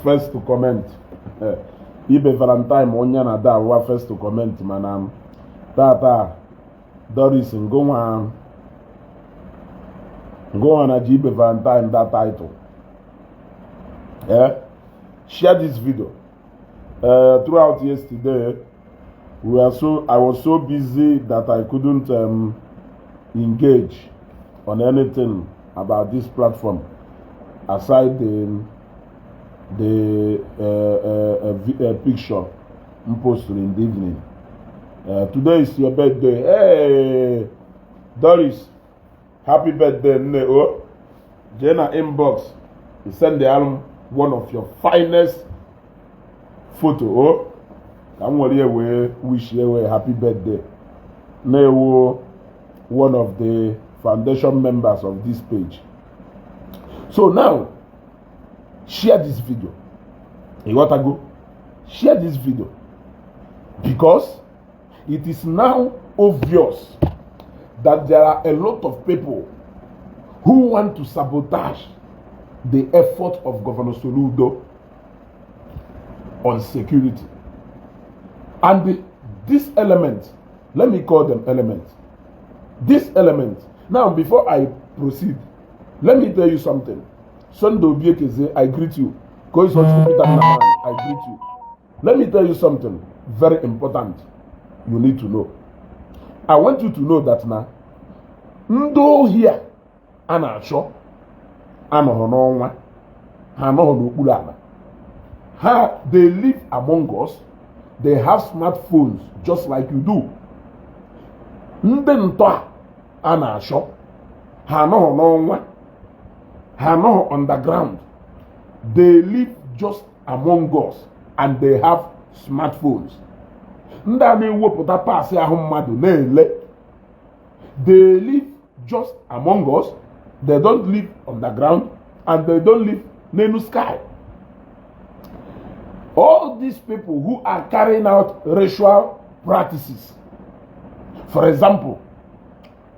First to comment. Ibe Valentine onye na ada awụwa first to comment, mana tata Doris ngụnwa ngụnwa na ji Ibe Valentine that title. Share this video. Throughout yesterday, we are so I was so busy that I couldn't engage on anything about this platform aside the picture posted in the evening. Today is your birthday. Hey, Doris, happy birthday, nne o. Jee na inbox, you send the album one of your finest photo o. Ka m were ya wee wish ya wee happy birthday. Na-ewu one of the foundation members of this page. So now, share this video. You got to go. Share this video because it is now obvious that there are a lot of people who want to sabotage the effort of Governor Soludo on security. And this element, let me call them elements. This element. Now, before I proceed, let me tell you something. Sunday Obiekeze, I greet you. Koiso Peter Naman, I greet you. Let me tell you something very important you need to know. I want you to know that now, ndị ohi a a na-achọ anọghị n'ọnwa, ha anọghị n'okpuru ala. Ha, they live among us. They have smartphones just like you do. Ndị ntọ a a na-achọ, ha anọghị n'ọnwa, ha anọghị underground. They live just among us and they have smartphones. Ndị a na-ewepụta parts ahụ mmadụ na-ele, they live just among us. They don't live underground and they don't live n'elu sky. All these people who are carrying out ritual practices, for example,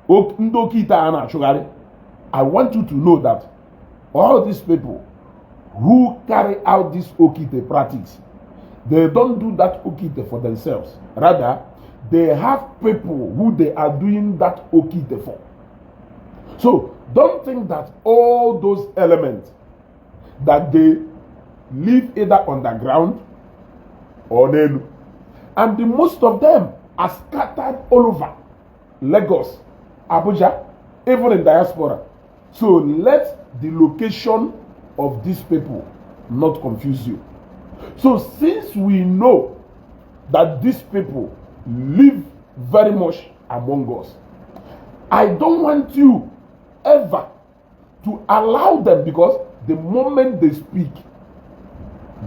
ndị oke ite a na-achụgharị, I want you to know that all these people who carry out this okite practice, they don't do that okite for themselves. Rather, they have people who they are doing that okite for. So don't think that all those elements that they live either underground or n'elu. And the most of them are scattered all over Lagos, Abuja, even in diaspora. So let the location of these people not confuse you. So since we know that these people live very much among us, I don't want you ever to allow them, because the moment they speak,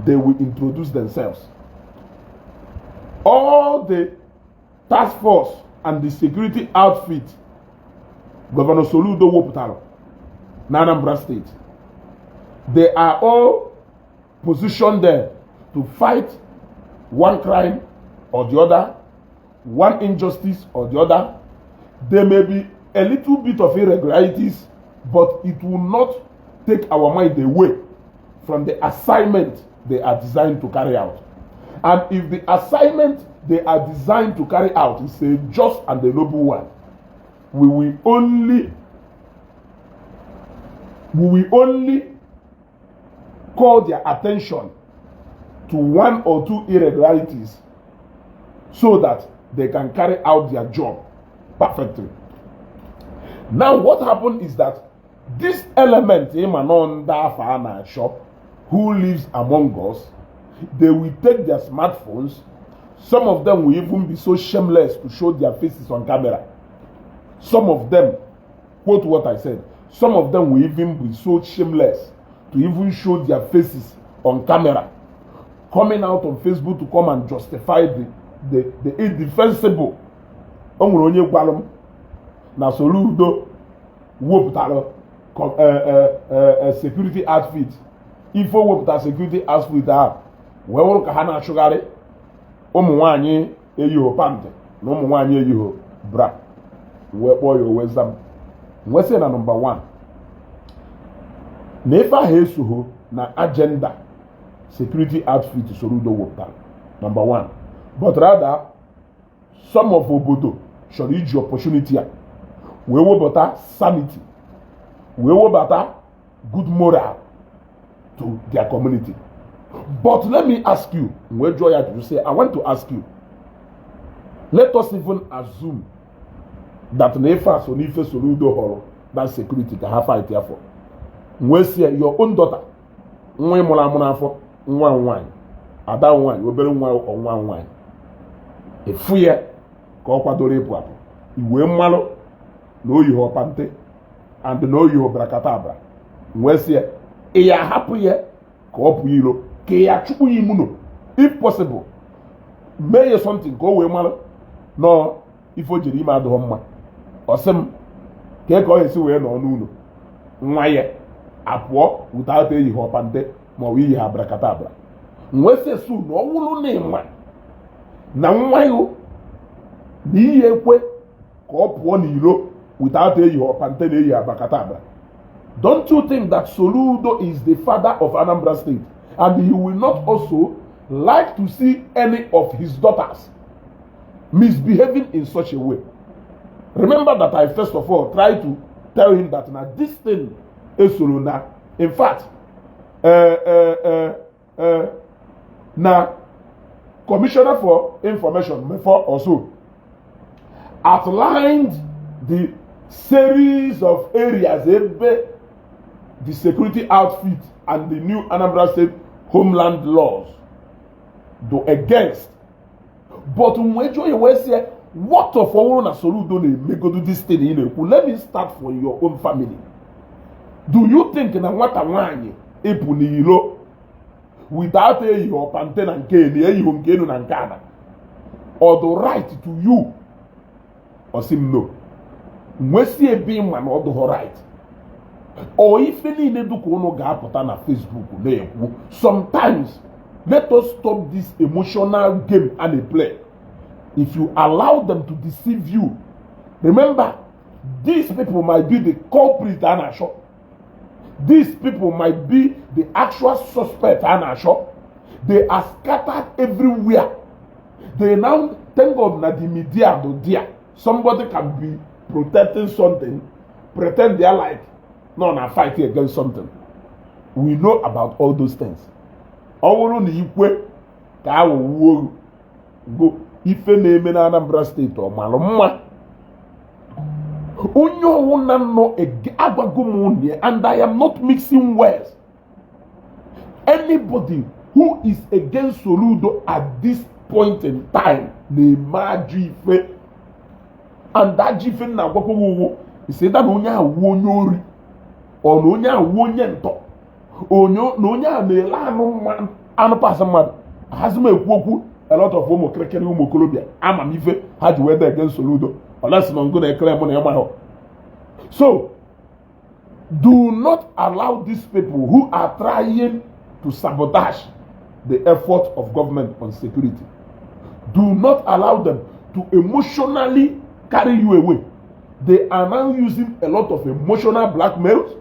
they will introduce themselves. All the task force and the security outfit Governor Soludo wepụtara na Anambra State, they are all positioned there to fight one crime or the other, one injustice or the other. There may be a little bit of irregularities, but it will not take our mind away from the assignment they are designed to carry out. And if the assignment they are designed to carry out is a just and a noble one, we will only call their attention to one or two irregularities so that they can carry out their job perfectly. Now, what happened is that this element, ịma ndị a na-achọ, who lives among us, they will take their smartphones. Some of them will even be so shameless to show their faces on camera. Some of them, quote what I said, some of them will even be so shameless to even show their faces on camera, coming out on Facebook to come and justify the indefensible. O nwere onye gwara m na Soludo wepụtara security outfit. Ife o wepụtara security outfit ahụ wee wụrụ ka ha na-achụgharị ụmụ nwanyị eyiho pant na ụmụ nwanyị eyiho bra. Wee kpọọ ya, owe zam wee sị na number 1 na ife ahụ esogho na agenda. Security outfit Soludo wepụtara number one, but rather some of obodo chọrọ iji opportunity a wee webata sanity, wee webata good moral to their community. But let me ask you, wee jụọ ya ajụjụ, say, I want to ask you, let us even assume that na ife a so n'ife Soludo họrọ that security ka ha fight ya for, wee sie your own daughter, nwa ịmụrụ amụ n'afọ, nwa nwaanyị, ada nwaanyị, obere nwa, ọnwa nwaanyị, efu ya ka ọ kwadoro ịpụ apụ, iwee mmalụ na o yighọ panty and na o yighọ brakatabra, wee sị ya, ị ya ahapụ ya ka ọ pụọ iro, ka ị ya chụpụ ya imuno, if possible mee ya something ka o wee malụ nọọ ife o jere ime adịghị mma? Ọ sị m ka ọ esi wee nọ n'ụlọ nwa ya apụọ without eyighị ọpante ma ọ bụ iyi ha brakatabra? Wee sị su na ọ wụrụ na ịma na nwa ya na iyi ekwe ka ọ pụọ n'iro without eyighị ọpante na eyi abrakatabra, don't you think that Soludo is the father of Anambra State and he will not also like to see any of his daughters misbehaving in such a way? Remember that I first of all tried to tell him that na this thing esoro na, in fact, na Commissioner for Information before also outlined the series of areas ebe the security outfit and the new Anambra State homeland laws do against. But mgbe jụọ ya wee sị, what of ọhụrụ na Soludo na-emegodu this thing ị na-ekwu? Let me start from your own family. Do you think na nwata nwaanyị ịpụ n'ilo without eyighị ọpante na nke elu, eyighị nke elu na nke ana, ọ dị right to you? Ọ sị m no. Nwesi ebe ịma na ọ dụghọ right, ọ ife niile dịka unu ga-apụta na Facebook na-ekwu. Sometimes let us stop this emotional game a na-play. If you allow them to deceive you, remember, these people might be the culprit a na-achọ. These people might be the actual suspect a na-achọ. They are scattered everywhere. They now, thank God na the media do there. Somebody can be protecting something, pretend they are like no na fight against something. We know about all those things. Ọ bụrụ na ikwe ka aghọwuo go ife na-eme na Anambra Steeti, ọ malụ mma onye ọwụna nọ agwago m unu ya, and I am not mixing words. Anybody who is against Soludo at this point in time na-eme ajọ ife, and ajọ ife m na-agwakwa gị uwu isi na onye ahụ wu onye ori, ọ na onye ahụ wu onye ntọ, onye na onye ahụ na-ele anụ anụ pasị mmadụ. Ahazi m ekwu okwu. A lot of ụmụ kịrịkịrị, ụmụ okorobịa ama m ife ha ji wee dị against Soludo, unless na ngụ na-ekele mụ na ịma ha. So do not allow these people who are trying to sabotage the effort of government on security, do not allow them to emotionally carry you away. They are now using a lot of emotional blackmails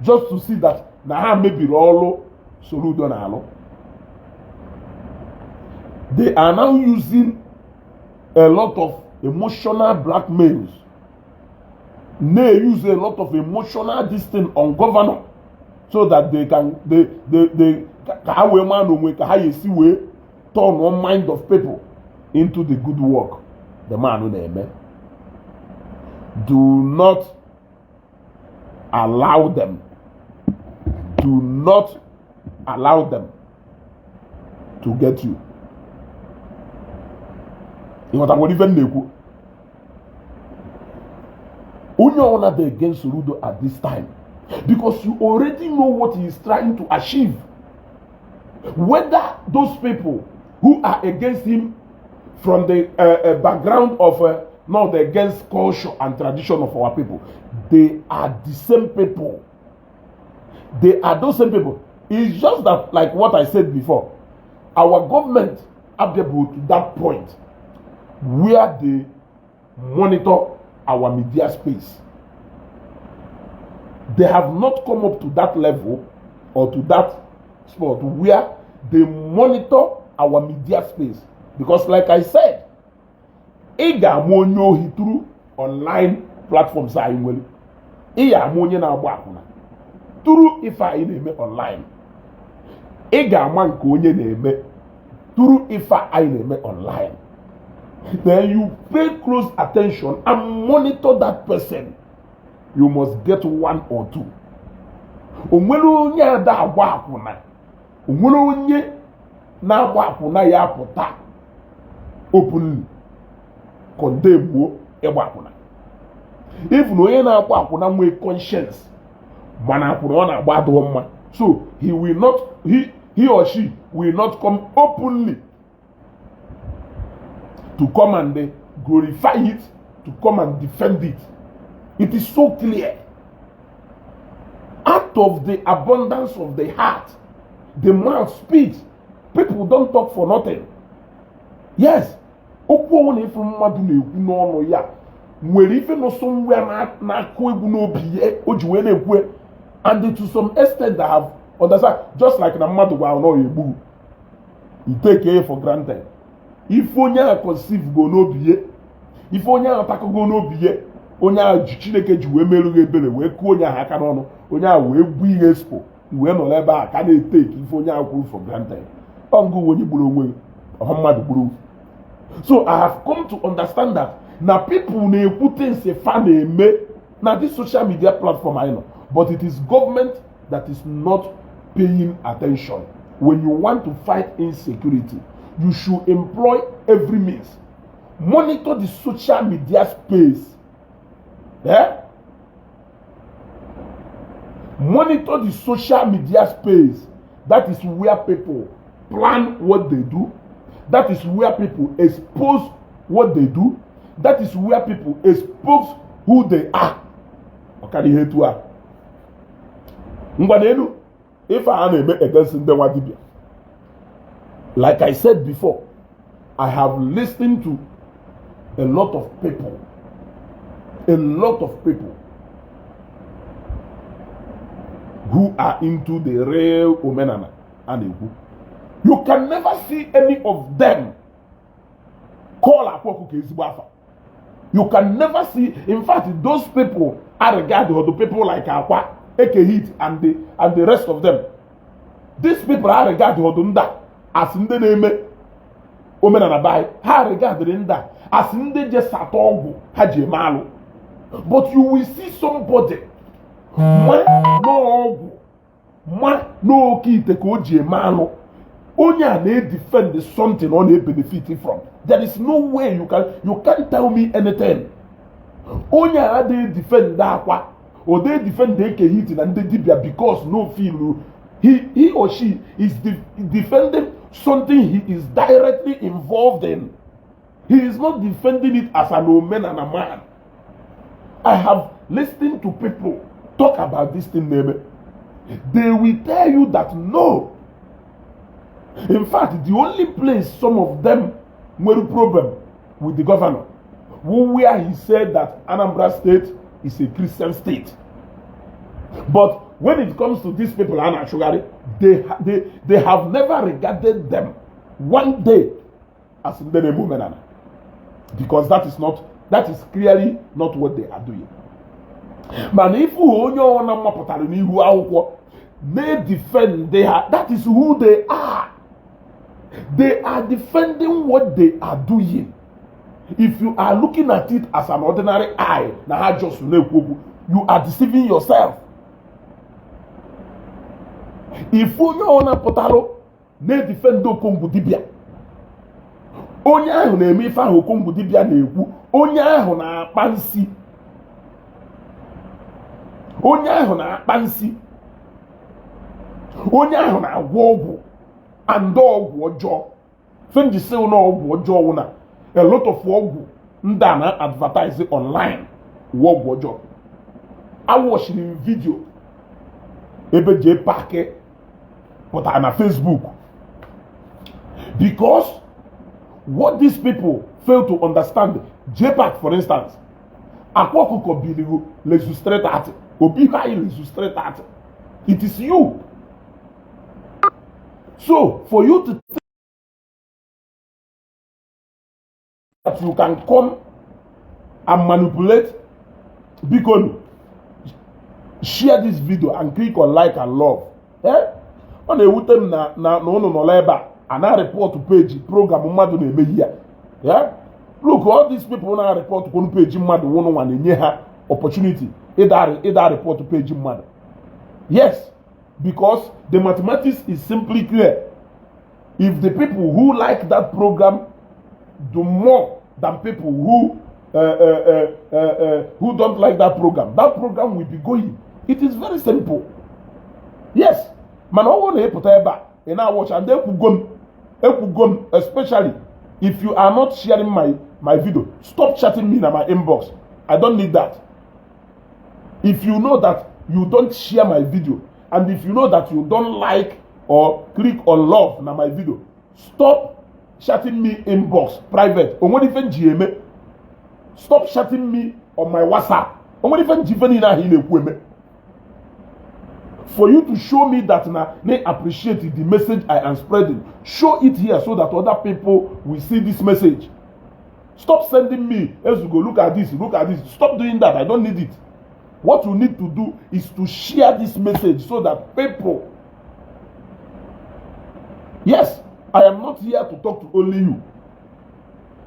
just to see that na ha mebiri ọrụ Soludo na-alụ. They are now using a lot of emotional blackmails, na-use a lot of emotional this thing on governor so that they can they ka ha wee maa n'onwe ka ha esi wee turn one mind of people into the good work the man na-eme. Do not allow them. Do not allow them to get you. Ịghọtakwara ife m na-ekwu? Onye ọbụla dị against Soludo at this time, because you already know what he is trying to achieve, whether those people who are against him from the background of not against culture and tradition of our people, they are the same people. They are those same people. It's just that, like what I said before, our government abịabụ to that point where they monitor our media space. They have not come up to that level or to that spot where They monitor our media space because, like I said, ị ga-ama onye ohi through online platforms anyị nwere. Ị ga-ama onye na-agba akwụna through ife anyị na-eme online. Ị ga-ama nke onye na-eme through ife anyị na-eme online. Then you pay close attention and monitor that person. You must get one or two. O nwere onye ada agba akwụna, o nwere onye na-agba akwụna ya pụta openly condemn ịgba akwụna. Even onye na-agba akwụna nwee conscience, mana akwụna ọ na-agba adịghị mma, so he will not he or she will not come openly to come and glorify it, to come and defend it. It is so clear. Out of the abundance of the heart, the mouth speaks. People don't talk for nothing. Yes, okwu ọnwụ na ife mmadụ na-ekwu n'ọnụ ya nwere ife nọ somewhere na-akụ egwu n'obi ya o ji wee na-ekwu. And to some extent I have understand, just like na mmadụ gwara na ọ ya egbu, you take it for granted. Ife onye ahụ conceive go n'obi ya, ife onye ahụ takọgo n'obi ya, onye ahụ ji Chineke ji wee merụ gị ebere, wee kụọ onye ahụ aka n'ọnụ, onye ahụ wee gbuo ihe expo, wee nọrọ ebe a ka na-etake ife onye ahụ kwuru for granted. Ọ ngụ onye gburu onwe gị, ọha mmadụ gburu. So I have come to understand that na people na-ekwu things fa na-eme na this social media platform anyị nọ, but it is government that is not paying attention. When you want to fight insecurity, you should employ every means. Monitor the social media space, eh? Monitor the social media space. That is where people plan what they do. That is where people expose what they do. That is where people expose who they are. Ọkara ihe etu a ngwa n'elu ife a na-eme against ndị nwa dibịa. Like I said before, I have listened to a lot of people, a lot of people who are into the real omenala a na-ekwu. You can never see any of them call Akwa Ọkụkọ ezigbo afa. You can never see. In fact, those people are regarded, or the people like Akwa, Eke Hit and the rest of them, these people are regarded ndị a as ndị na-eme omenala be anyị. Ha regarded ndị a as ndị je sata ọgwụ ha ji eme alụ. But you will see somebody ma n'ọgwụ, ma n'oke ite ka o ji eme alụ. Onye a na-edefend something ọ na-ebenefit from. There is no way you can't tell me anything. Onye a adịghị defend Akwa, o dey defend Eke Hit na ndị dibia because no feel he or she is defending something he is directly involved in. He is not defending it as an omenala man. I have listened to people talk about this thing na-eme. They will tell you that no. In fact, the only place some of them nwere problem with the governor, where he said that Anambra State is a Christian state. But when it comes to these people a na-achụgharị, they have never regarded them one day as ndị na-eme omenala, because that is clearly not what they are doing. Mana ifu onye ọna mapụtara n'ihu akwụkwọ na-edefend ha, that is who they are. They are defending what they are doing. If you are looking at it as an ordinary eye na ha just na-ekwu okwu, you are deceiving yourself. If onye ọna pụtarụ na-edefend Okongwu dibịa, onye ahụ na-eme ife ahụ Okongwu dibịa na-ekwu. Onye ahụ na-akpa nsi, onye ahụ na-akpa nsi, onye ahụ na-agwọ ọgwụ and ọgwụ ọjọọ. Fenjisi na ọgwụ ọjọọ wụ na a lot of ọgwụ ndị a na-advertise online wụ ọgwụ ọjọọ. Awọchiri m video ebe jee paakị pụtara na Facebook, because what these people fail to understand, JPAC for instance, Akwa Ọkụkọ biligo Lexus 330, obi ha anyị Lexus 330. It is you. So for you to think that you can come and manipulate, biko share this video and click on like and love. Eh? Ọ na-ewute m na na na ụnụ nọrọ ebe a a na-report page program mmadụ na-eme ya. Yeah? Look, all these people na-report kwunu page mmadụ wụnụ nwa na-enye ha opportunity ịda report page mmadụ. Yes, because the mathematics is simply clear. If the people who like that program do more than people who don't like that program will be going. It is very simple. Yes, mana ọ bụrụ na ị pụta ebe a ị na-awọcha ndị ekwugo m especially if you are not sharing my video, stop chatting me na my inbox. I don't need that. If you know that you don't share my video and if you know that you don't like or click on love na my video, stop chatting me inbox private. O nwere ife m ji eme. Stop chatting me on my WhatsApp. O nwere ife m ji ife niile ahụ ị na-ekwu eme. For you to show me that na they appreciate the message I am spreading, show it here so that other people will see this message. Stop sending me, Ezugo, look at this, look at this. Stop doing that. I don't need it. What you need to do is to share this message so that people. Yes, I am not here to talk to only you.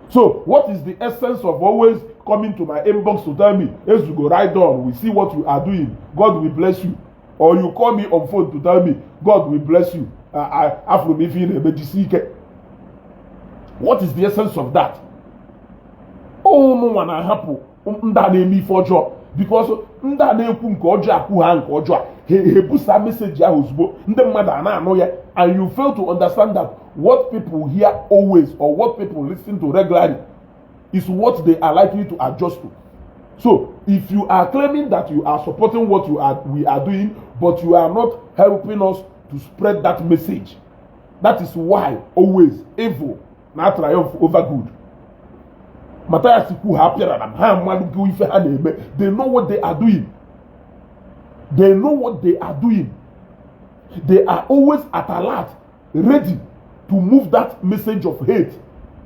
So, what is the essence of always coming to my inbox to tell me, Ezugo, right on, we see what you are doing, God will bless you? Or you call me on phone to tell me, God will bless you. Afụrụ m ife ị na-eme, jisie ike. What is the essence of that? Ụnụ nwa na-ahapụ ndị a na-eme ife ọjọọ because ndị a na-ekwu nke ọjọọ akwụ ha nke ọjọọ a ha ebusa message ahụ ozugbo ndị mmadụ a na-anụ ya, and you fail to understand that what people hear always or what people listen to regularly is what they are likely to adjust to. So if you are claiming that you are supporting what you are we are doing, but you are not helping us to spread that message, that is why always evil na triumph over good. Matthias kwu ha pịara na ha amalụgo ife ha na-eme. They know what they are doing. They know what they are doing. They are always at alert, ready to move that message of hate,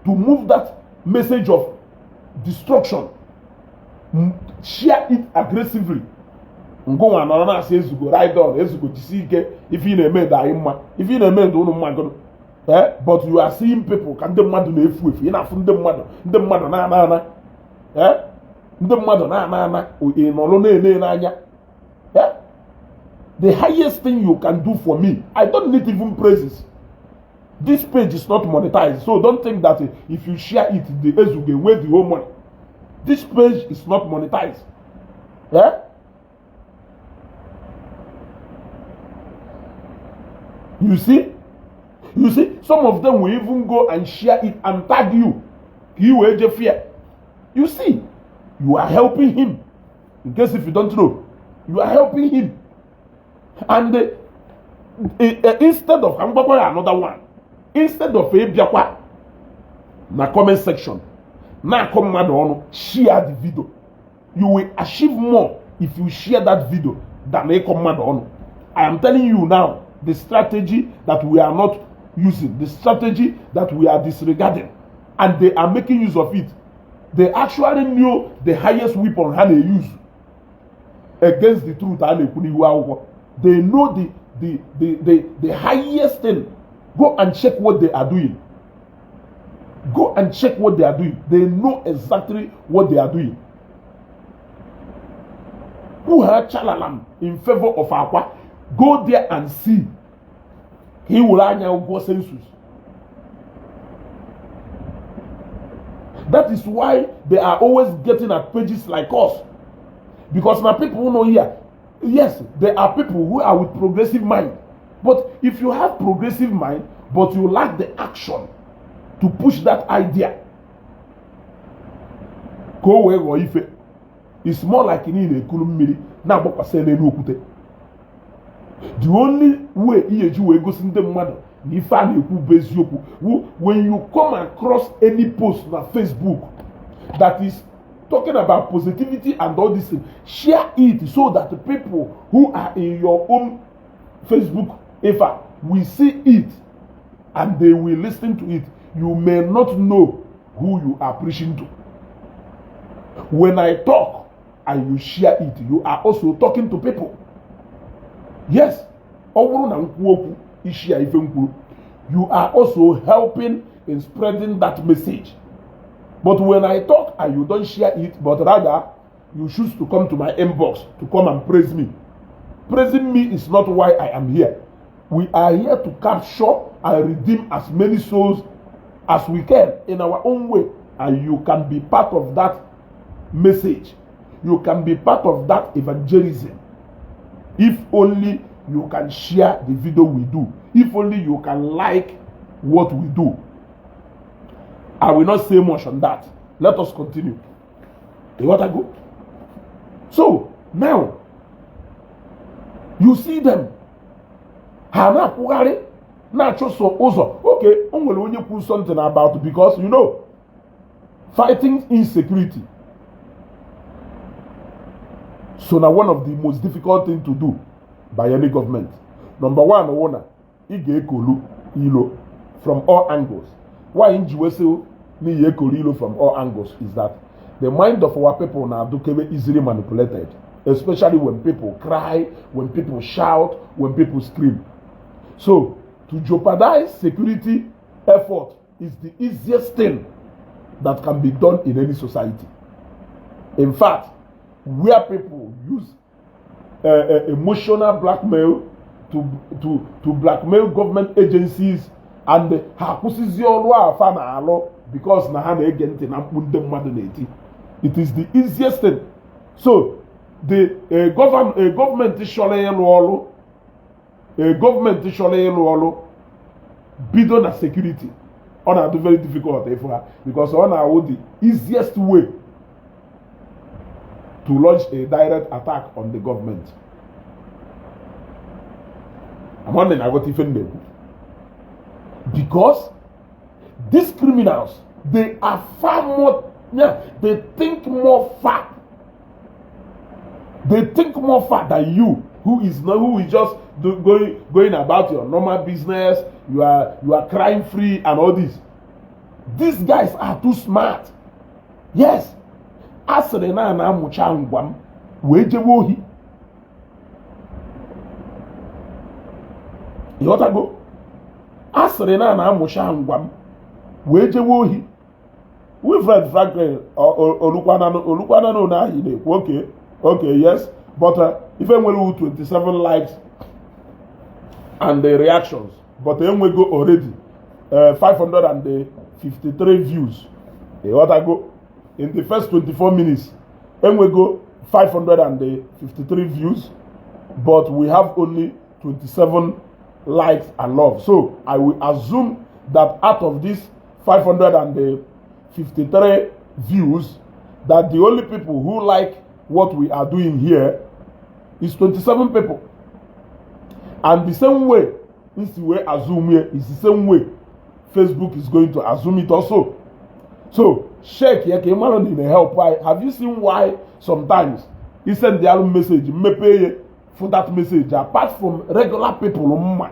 to move that message of destruction, share it aggressively. Ngụnwa nọrọ na-asị Ezugo ride on, Ezugo jisi ike, ife ị na-eme dị anyị mma, ife ị na-eme dị ụnụ mma gụrụ. Eh, but you are seeing people ka ndị mmadụ na-efu efu, ị na-afụ ndị mmadụ, ndị mmadụ na-ana ana, eh, ndị mmadụ na-ana ana, ị nọrọ na-ene n'anya. Eh, the highest thing you can do for me, I don't need even praises. This page is not monetized, so don't think that if you share it, the Ezugo enwe the whole money. This page is not monetized. Eh, you see, some of them will even go and share it and tag you ka i wee je fear. You see, you are helping him. In case if you don't know, you are helping him. And instead of ka m gwakwa ya another one, instead of ịbịakwa na comment section na-akọ mmadụ ọnụ, share the video. You will achieve more if you share that video than ịkọ mmadụ ọnụ. I am telling you now the strategy that we are not using, the strategy that we are disregarding, and they are making use of it. They actually knew the highest weapon ha na-use against the truth a na-ekwu n'ihu akwụkwọ. They know the highest thing. Go and check what they are doing. Go and check what they are doing. They know exactly what they are doing. Who ha chalalam in favor of Akwa? Go there and see. Ka ị were anya ụgwọ census. That is why they are always getting at pages like us. Because now people who know here, yes, there are people who are with progressive mind. But if you have progressive mind, but you lack the action to push that idea, ka o wee ghọọ ife, it's more like na ị na-ekuru mmiri na-agbakwasị n'elu okwute. The only way ị ga-eji wee gosi ndị mmadụ na ife a na-ekwu bụ eziokwu wu when you come across any post na Facebook that is talking about positivity and all this thing, share it so that the people who are in your own Facebook ifa will see it. and they will listen to it. You may not know who you are preaching to. When I talk and you share it, you are also talking to people. Yes, ọ bụrụ na m kwuo okwu, i share ife m kwuru, you are also helping in spreading that message. But when I talk and you don't share it, but rather you choose to come to my inbox to come and praise me, praising me is not why I am here. We are here to capture and redeem as many souls as we can in our own way, and you can be part of that message. You can be part of that evangelism if only you can share the video we do, if only you can like what we do. I will not say much on that. Let us continue. Ịghọtago? So now you see them, ha na-akwụgharị na-achụso ụzọ. Okay, o nwere onye kwu something about, because fighting insecurity, so na one of the most difficult thing to do by any government. Number one wụ na ị ga-ekolu ilo from all angles. Why m ji wee sị n'ihi ekolu ilo from all angles is that the mind of our people na-adụkebe easily manipulated, especially when people cry, when people shout, when people scream. So to jeopardize security effort is the easiest thing that can be done in any society. In fact, where people use emotional blackmail to blackmail government agencies and ha akwụsịzi ọrụ afa na-alụ because na ha na-ege ntị na mkpu ndị mmadụ na-eti, it is the easiest thing. So the a gọọmenti chọrọ ịlụ ọrụ, a gọọmenti chọrọ ịlụ ọrụ bido na security, ọ na-adị very difficult ịfụ ha because ọ na-awụ the easiest way to launch a direct attack on the government. Amanda na-aghọta ife m na-ekwu, because these criminals, they are far more, yeah, they think more far, they think more far than you who is not, who is just going about your normal business. You are crime free and all this. These guys are too smart. Yes, a sịrị na a na-amụcha ngwa m wee jewe ohi. Ịghọtago? A sịrị na a na-amụcha ngwa m wee jewe ohi. Wilfred Franklin olukwananụ na ahụ na-ekwu, okay, yes, but ife nwere 27 likes and the reactions, but enwego already 553 views. Ịghọtago? In the first 24 minutes, enwego 553 views, but we have only 27 likes and love. So I will assume that out of this 553 views, that the only people who like what we are doing here is 27 people. And the same way this way assume here is the same way Facebook is going to assume it also. So check ya ka ị mara na ị na-help. Why have you seen why sometimes you send the message, mmepe ya for that message, apart from regular people mma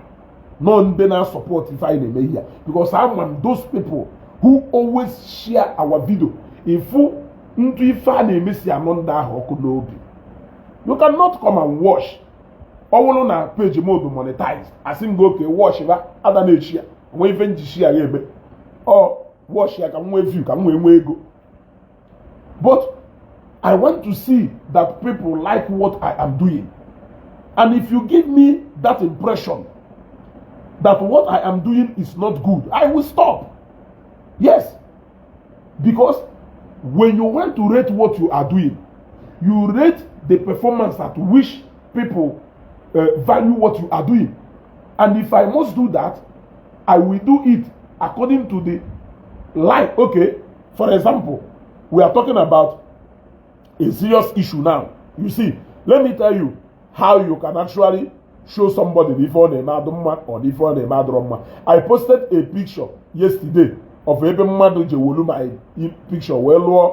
nọ ndị na-support ife anyị na-eme here, because ama m those people who always share our video, ifu ntụ ife a na-eme si anụ ndị ahụ ọkụ n'obi. You cannot come and watch. Ọ bụrụ na page mode monetized, asị m gị oke watch ba ada na-echi ya nwee ife njichi ya eme ọ watch ya ka m nwee view, ka m wee nwee ego. But I want to see that people like what I am doing, and if you give me that impression that what I am doing is not good, I will stop. Yes, because when you want to rate what you are doing, you rate the performance at which people value what you are doing. And if I must do that, I will do it according to the like. Okay, for example, we are talking about a serious issue now. You see, let me tell you how you can actually show somebody the ife ọ na-eme adụ mma or the ife ọ na-eme adụrọ mma. I posted a picture yesterday of ebe mmadụ ji wolu my picture wee lụọ,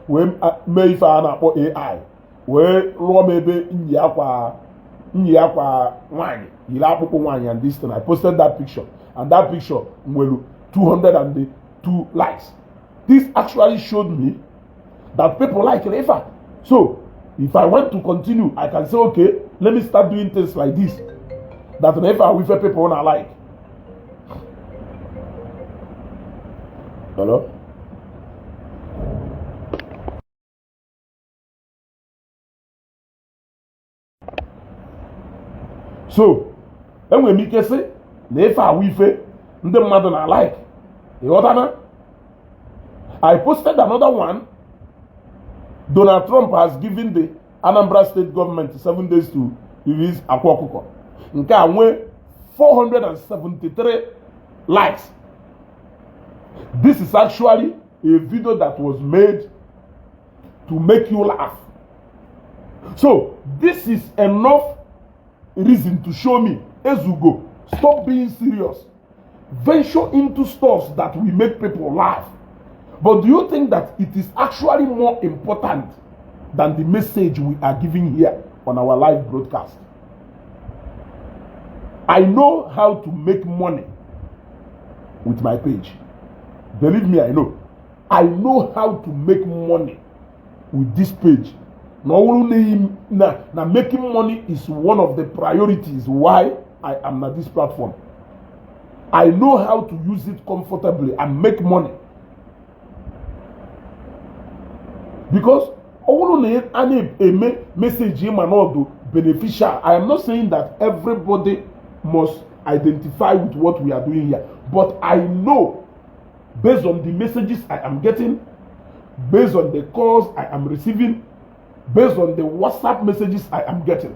wee mee ife a na-akpọ AI, wee lụọ m ebe nyi akwa nwaanyị, yiri akpụkpọ nwaanyị and this thing. I posted that picture. And that picture nwere 202 likes. This actually showed me that people like ife a. So if I want to continue, I can say, okay, let me start doing things like this, that na ife a wụ ife people na like. Hello? So enwere m ike sị na ife a wụ ife ndị mmadụ na like. Ịghọtana? I posted another one. Donald Trump has given the Anambra State government 7 days to release Akwa Ọkụkọ. Nke a nwee 473 likes. This is actually a video that was made to make you laugh. So this is enough reason to show me, Ezugo, stop being serious. Venture into stuff that will make people laugh. But do you think that it is actually more important than the message we are giving here on our live broadcast? I know how to make money with my page. Believe me, I know. I know how to make money with this page. Na ọ bụrụ na making money is one of the priorities why I am na this platform. I know how to use it comfortably and make money. Because ọ bụrụ na a na-eme message ma na ọ dụ beneficial, I am not saying that everybody must identify with what we are doing here, but I know, based on the messages I am getting, based on the calls I am receiving, based on the WhatsApp messages I am getting,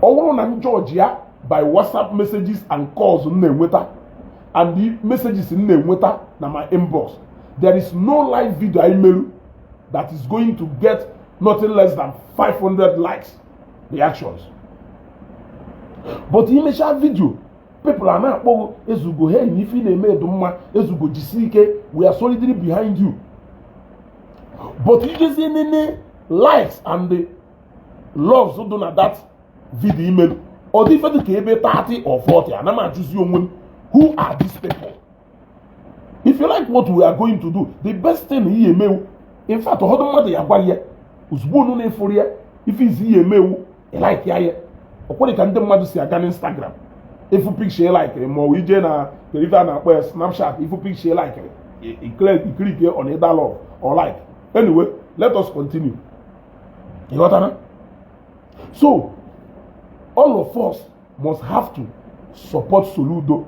ọ bụrụ na m judge ya by WhatsApp messages and calls m na-enweta and the messages m na-enweta na my inbox, there is no live video anyị meru that is going to get nothing less than 500 likes, reactions. But i mechaa video, people a na-akpọ, "Ezugo, hey, na ife ị na-eme dị mma. Ezugo, jisi ike, we are solidly behind you." But ijezie nene likes and the loves dị na that video i meru, ọ dị ife dị ka ebe 30 or 40. Ana m ajụzi onwe m, who are these people? If you like what we are going to do, the best thing ihe emewu, in fact, ụfọdụ mmadụ ya agwa ya ozugbo unu na-efuru ya, ife izi ihe emewu, ị like ya. Ya ọ kwere ka ndị mmadụ si aga n'Instagram, ịfụ picture ị like, ma ọ bụ ije na kedu ife a na-akpọ ya, Snapchat, ịfụ picture ị like, i click on either love or like. Anyway, let us continue. Ịghọtara? So all of us must have to support Soludo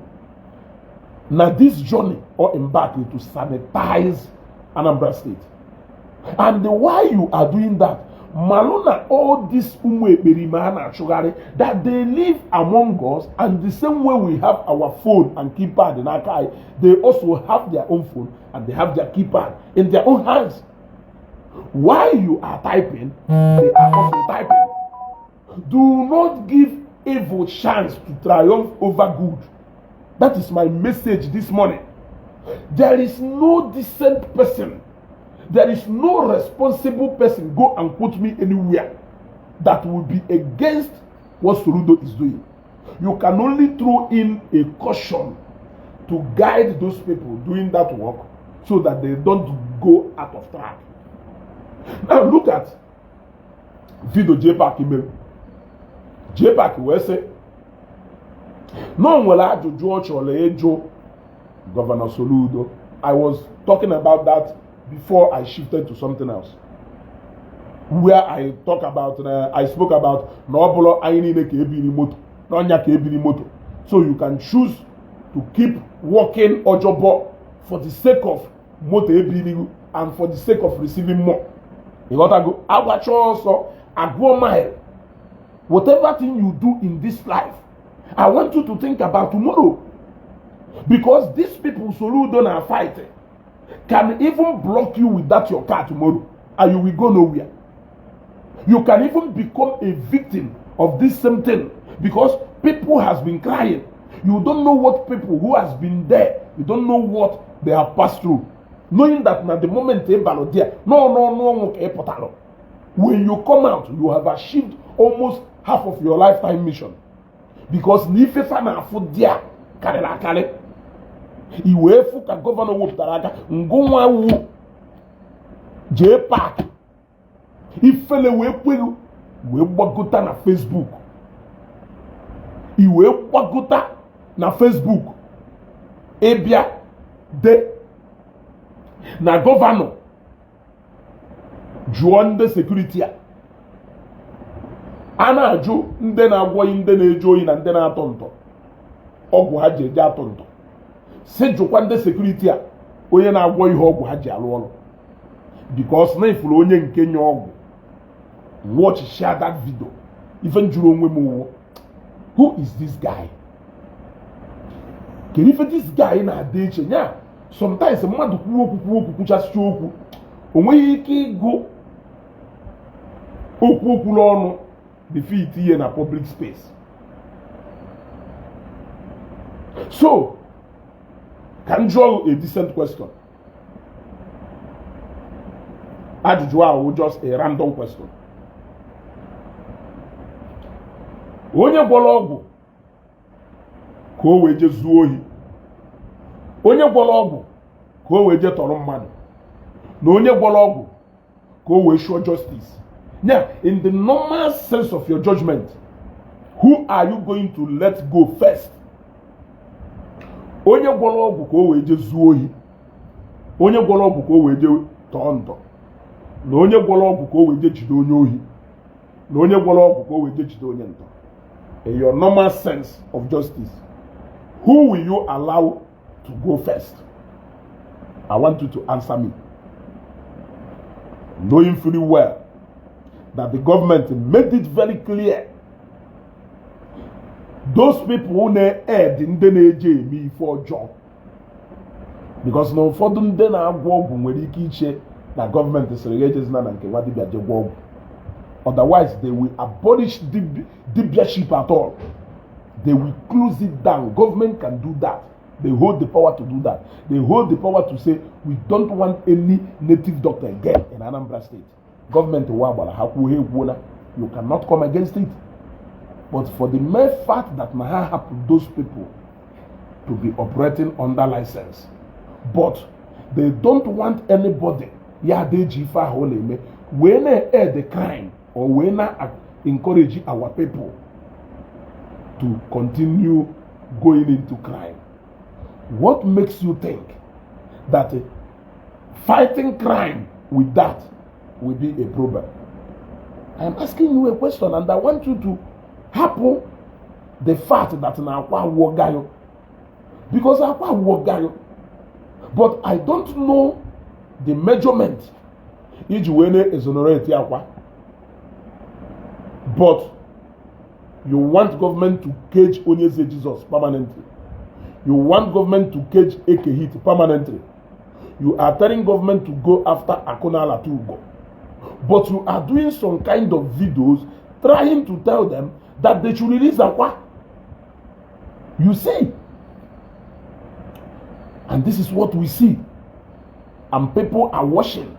na this journey or embark to sanitize Anambra State. And why you are doing that, malụ na all these ụmụ ekperima a na-achụgharị, that they live among us, and the same way we have our phone and keypad n'aka anyị, they also have their own phone and they have their keypad in their own hands. While you are typing, they are also typing. Do not give evil chance to triumph over good. That is my message this morning. There is no decent person, there is no responsible person, go and quote me anywhere, that will be against what Soludo is doing. You can only throw in a caution to guide those people doing that work so that they don't go out of track. Now look at video JPAC mere. JPAC wee sị na o nwere ajụjụ ọ chọrọ ịjụ Governor Soludo. I was talking about that before I shifted to something else, where I talk about I spoke about na ọ bụrụ anyị niile ka ebiri moto n'ọnya ka ebiri moto, so you can choose to keep working ojobo for the sake of moto ebiri and for the sake of receiving more. Ịghọtago? Agbacha ọsọ agụọ mile. Whatever thing you do in this life, I want you to think about tomorrow, because these people Soludo na fight can even block you with that your car tomorrow and you will go nowhere. You can even become a victim of this same thing, because people has been crying. You don't know what people who has been there, you don't know what they have passed through, knowing that na the moment ị balụ there, no no ka ị pụtalụ, when you come out, you have achieved almost half of your lifetime mission, because na ife fa na-afụ there Karịrị akarị. I wee fụ ka governor wepụtara aka ngụnwa wu jee park ifele wee kweghị wee gbagota na Facebook. I wee gbagota na Facebook ịbịa de na governor jụọ ndị security a na-ajụ ndị na-agwọghị, ndị na-eje oyi na ndị na-atọ ntọ ọgwụ ha ji eje atọ ntọ, si jụkwa ndị security a onye na-agwọ ihe ọgwụ ha ji arụ ọrụ, because na ifuru onye nke nye ọgwụ. Watch, share that video. Ife m jụrụ onwe m owo, who is this guy? Kedu ife this guy na-adị iche nya? Sometimes mmadụ kwuo okwu, kwuo okwu, kwuchasịcha okwu, o nweghị ike ịgụ okwu okwuru ọnụ before itinye na public space. So ka m jụọ a decent question. Ajụjụ ahụ just a random question. Onye gwọrọ ọgwụ ka o wee je zuo ohi, onye gwọrọ ọgwụ ka o wee je tọrọ mmadụ, na onye gwọrọ ọgwụ ka o wee show justice, yeah, in the normal sense of your judgment, who are you going to let go first? Onye gwọrọ ọgwụ ka o wee je zuo ohi, onye gwọrọ ọgwụ ka o wee je tọọ ntọ, na onye gwọrọ ọgwụ ka o wee je jide onye ohi, na onye gwọrọ ọgwụ ka o wee je jide onye ntọ, in your normal sense of justice, who will you allow to go first? I want you to answer me, knowing fully well that the government made it very clear those people na-ed ndị na-eje eme ife ọjọọ, because na ụfọdụ ndị na-agwọ ọgwụ nwere ike iche na gọọmenti sịrị ya ejezina na nke nwa dibịa je gwọ ọgwụ, otherwise they will abolish dibiaship at all. They will close it down. Government can do that. They hold the power to do that. They hold the power to say we don't want any native doctor again in Anambra State. Government wa gbara ha kwuo, ha ekwuola. You cannot come against it. But for the mere fact that na ha hapụ those people to be operating under license, but they don't want anybody ya dị eji ife ahụ ọ na-eme wee na-air the crime or wee na encourage our people to continue going into crime. What makes you think that fighting crime with that will be a problem? I am asking you a question, and I want you to hapụ the fact that na Akwa awụọ, because Akwa awụọ, but I don't know the measurement iji wee na-exonerate Akwa, but you want government to cage Onyeze Jesus permanently. You want government to cage Eke Hit permanently. You are telling government to go after Akunala Tugo, but you are doing some kind of videos trying to tell them that they should release Akwa. You see, and this is what we see, and people are watching.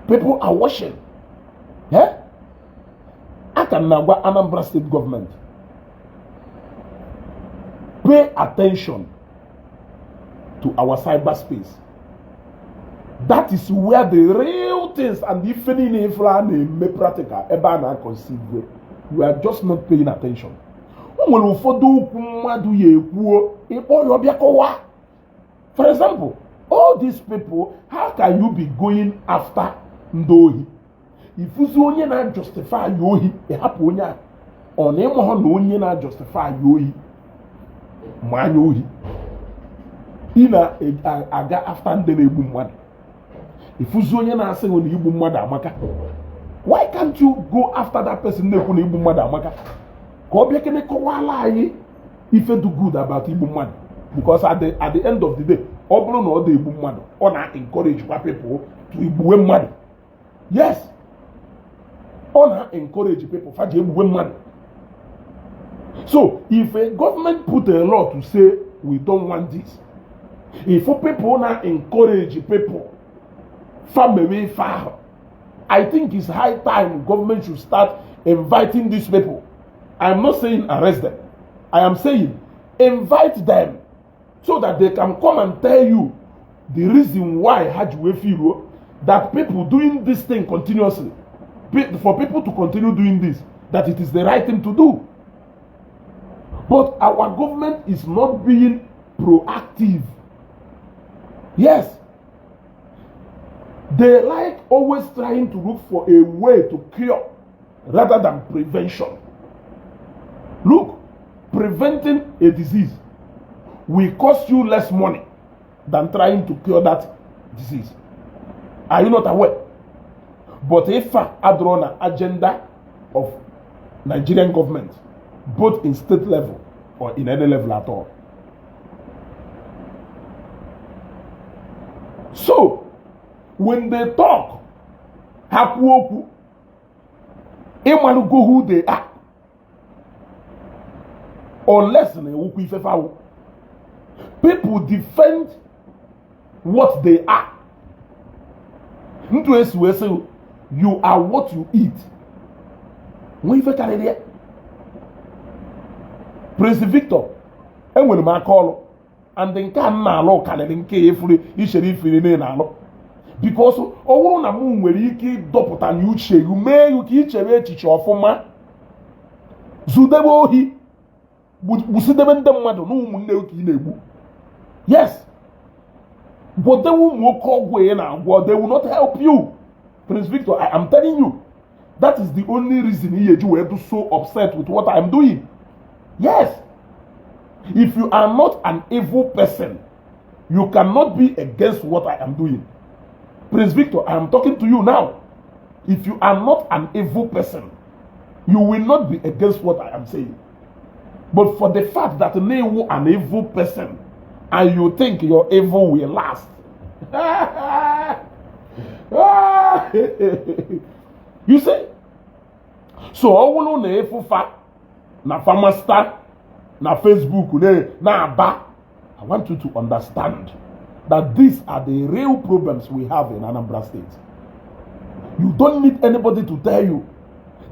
People are watching. Yeah? A ka na-agwa Anambra State government, pay attention to our cyberspace. That is where the real things and ife niile ifuru a na-eme practical ebe a na-conceive. You are just not paying attention. O nwere ụfọdụ okwu mmadụ ya ekwuo, ịkpọ ya ọbịa kọwaa. For example, all these people, how can you be going after ndị ohi, ifuzi onye na-justify ya ohi, ịhapụ onye a? Ọ na ịmụhụ na onye na-justify ya ohi ma anya ohi, ị na-aga after ndị na-egbu mmadụ, ifuzi onye na-asị gị na igbu mmadụ amaka? Why can't you go after that person na-ekwu na igbu mmadụ amaka, ka ọ bịa kene kọwala anyị ife do good about igbu mmadụ? Because at the end of the day, ọ bụrụ na ọ dị egbu mmadụ, ọ na-encourage kwa people to igbuwe mmadụ. Yes, ọ na-encourage people fa ji egbuwe mmadụ. So if a government put a law to say we don't want this, if people na encourage people fa mewe ife ahụ, I think it's high time government should start inviting these people. I am not saying arrest them. I am saying Invite them so that they can come and tell you the reason why ha ji wee feel that people doing this thing continuously, for people to continue doing this, that it is the right thing to do. But our government is not being proactive. Yes, they like always trying to look for a way to cure rather than prevention. Look, preventing a disease will cost you less money than trying to cure that disease. Are you not aware? But ife a adịrọ na agenda of Nigerian government, both in state level or in any level at all. So, when they talk, ha kwuo okwu, ịmalụgo who they are. Unless na ewukwu ife fa wụ. People defend what they are. Ntu esi wee sị you are what you eat. Nwee ife karịrị ya. Prince Victor, enwere m aka ọlụ and nke a m na-alụ karịrị nke efuru ichere ifiri na na-alụ because ọ bụrụ na m nwere ike ịdọpụta na uche gị mee gị ka ị chere echiche ọfụma zudebe ohi gbusidebe ndị mmadụ na ụmụnne gị ka ị na-egbu. Yes, gwọdewe ụmụ oke ọgwụ ị na-agwọ, they will not help you. Prince Victor, I am telling you, that is the only reason ihe ji wee do so upset with what I am doing. Yes, if you are not an evil person, you cannot be against what I am doing. Prince Victor, I am talking to you now. If you are not an evil person, you will not be against what I am saying. But for the fact that na ị wụ an evil person and you think your evil will last. You see? So ọ bụrụ na ị fụ fa na Famasta na Facebook na-aba, I want you to understand that these are the real problems we have in Anambra State. You don't need anybody to tell you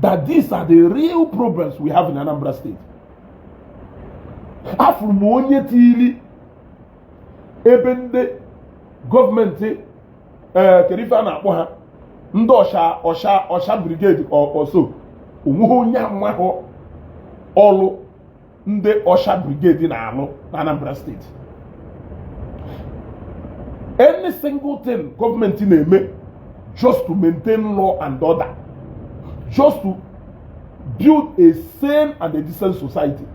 that these are the real problems we have in Anambra State. Afụrụ m onye tili ebe ndị gọọmenti kedu ife a na-akpọ ha, ndị ọsha ọsha ọsha brigade ọso onweghị onye amahụ ọlụ ndị ọsha brigade na-alụ na Anambra Steeti. Any single thing gọọmenti na-eme just to maintain law and order, just to build a sane and a decent society,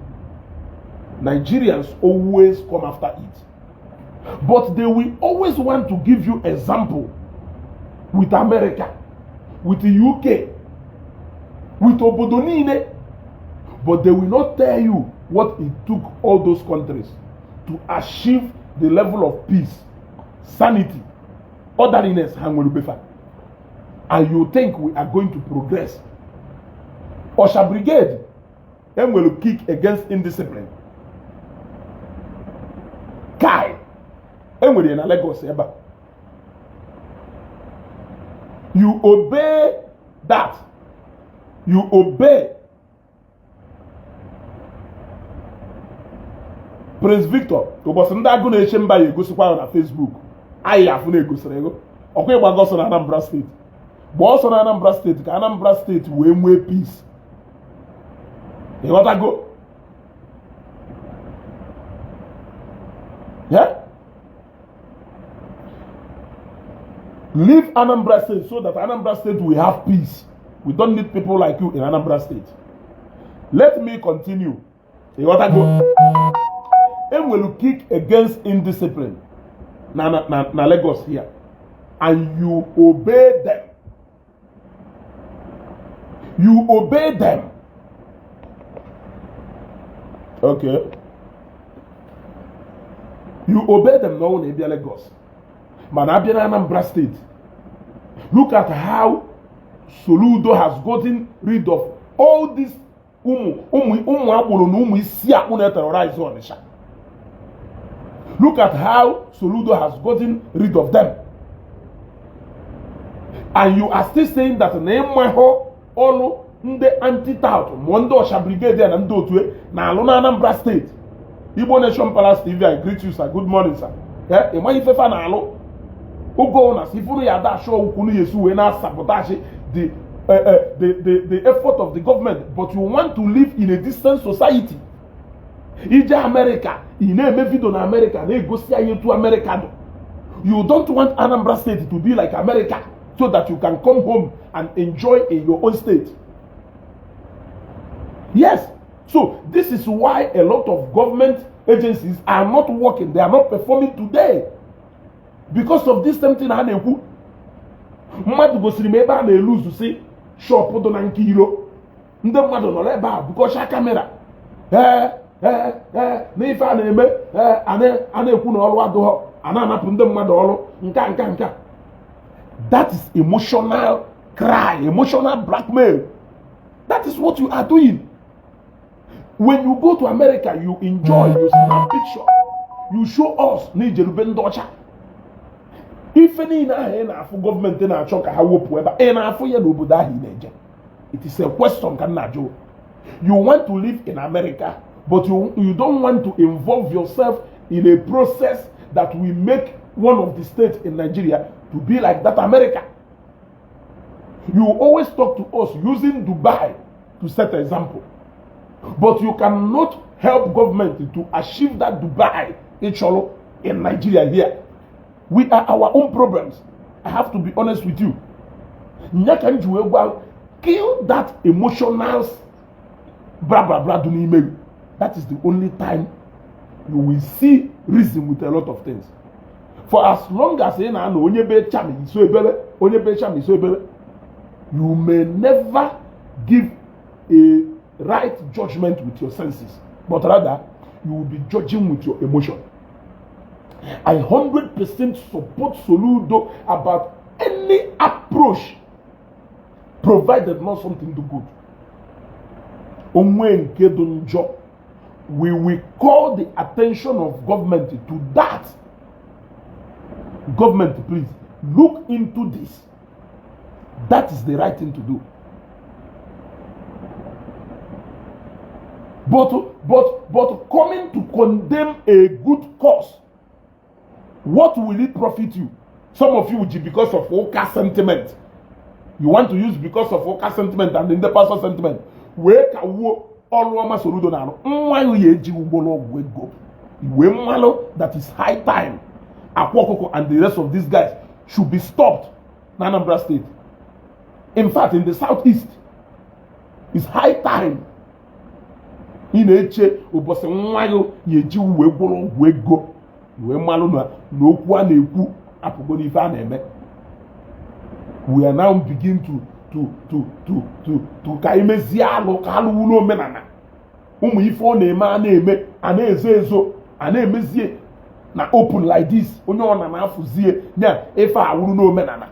Nigerians always come after it. But they will always want to give you example with America, with the UK, with obodo niile, but they will not tell you what it took all those countries to achieve the level of peace, sanity, orderliness ha nwere be fa. And you think we are going to progress? Osha Brigade enwere kick against indiscipline. Kai enwere ya na Lagos ebe a. You obey that. You obey. Prince Victor, ụbọchị ndị agụ na-eche mba ya egosikwa ya na Facebook, anyị afụ na-egosiri ego ọkwa ịgbago ọsọ na Anambra steeti, gbaa ọsọ na Anambra steeti ka Anambra steeti wee nwee peace. Ịghọtago? Yeah? Leave Anambra State so that Anambra State will have peace. We don't need people like you in Anambra State. Let me continue. Ịghọtago? Enwere kick against indiscipline na, na, na, na Lagos here, and you obey them. You obey them. Okay. You obey them na ọ na ịbịa Lagos. Mana abịa na Anambra State. Look at how Soludo has gotten rid of all these ụmụ ụmụ ụmụ agboro na ụmụ isi akpụ na-eterrorize Onitsha. Look at how Soludo has gotten rid of them. And you are still saying that na ịmahụ ọlụ ndị anti-tout ma ndị Ọsha Brigade na ndị otu na-alụ na Anambra State. Igbo Nation Palace TV, I greet you, sir. Good morning, sir. Ee, ịma ife fa na-alụ oge na si ifuru ya ada ashọ ukwu ya esi wee na sabotage the effort of the government, but you want to live in a distant society. Ije America, ị na-eme video na America na-egosi anyị etu America dị. You don't want Anambra State to be like America so that you can come home and enjoy in your own state. Yes, so this is why a lot of government agencies are not working. They are not performing today because of this same thing ha na-ekwu. Mmadụ gosiri m ebe a na-eluzu si shop dị na nke iro, ndị mmadụ nọrọ ebe a bukọcha camera. Ee ee ee, n'ife a na-eme, ee, a na-ekwu na ọrụ adụghọ, a na-anapụ ndị mmadụ ọrụ nka nka nka. That is emotional cry, emotional blackmail. That is what you are doing. When you go to America, you enjoy, you snap picture, you show us na ijerube ndị ọcha. Ife niile ahụ ị na-afụ gọọmenti na-achọ ka ha wepụ ebe a, ị na-afụ ya n'obodo ahụ ị na-eje? It is a question ka m na-ajụ. You want to live in America, but you don't want to involve yourself in a process that will make one of the states in Nigeria to be like that America. You always talk to us using Dubai to set example, but you cannot help government to achieve that Dubai ịchọrọ in Nigeria here. We are our own problems. I have to be honest with you. Nya ka m ji wee gwa, kill that emotional blah blah blah dị n'ime gị. That is the only time you will see reason with a lot of things. For as long as ị na-anọ onye be cham iso ebere, onye be cham iso ebere, you may never give a right judgment with your senses, but rather you will be judging with your emotion. I 100% support Soludo about any approach, provided not something do good. Onwe nke dị njọ, we will call the attention of government to that. Government, please look into this. That is the right thing to do. But coming to condemn a good cause, what will it profit you? Some of you, because of ụka sentiment, you want to use because of ụka sentiment and ndị pastor sentiment wee kawuo ọrụ ọma Soludo na-arụ. Nwa ya eji ụgbọrọ ọgwụ ego iwe mmalụ. That is high time Akwa Ọkụkọ and the rest of these guys should be stopped na Anambra State. In fact, in the Southeast, it's high time. Ị na-eche ụbọchị nwa ya eji wee gwọrọ ọgwụ ego wee mmalụ na okwu a na-ekwu apụgo n'ife a na-eme. We are now begin to ka emezie alụ ka alụ wuru omenala. Ụmụ ife ọ na-eme, a na-eme, a na-ezo ezo, a na-emezie na open like this. Onye ọ na na-afụzie nya ife awụrụ n'omenala.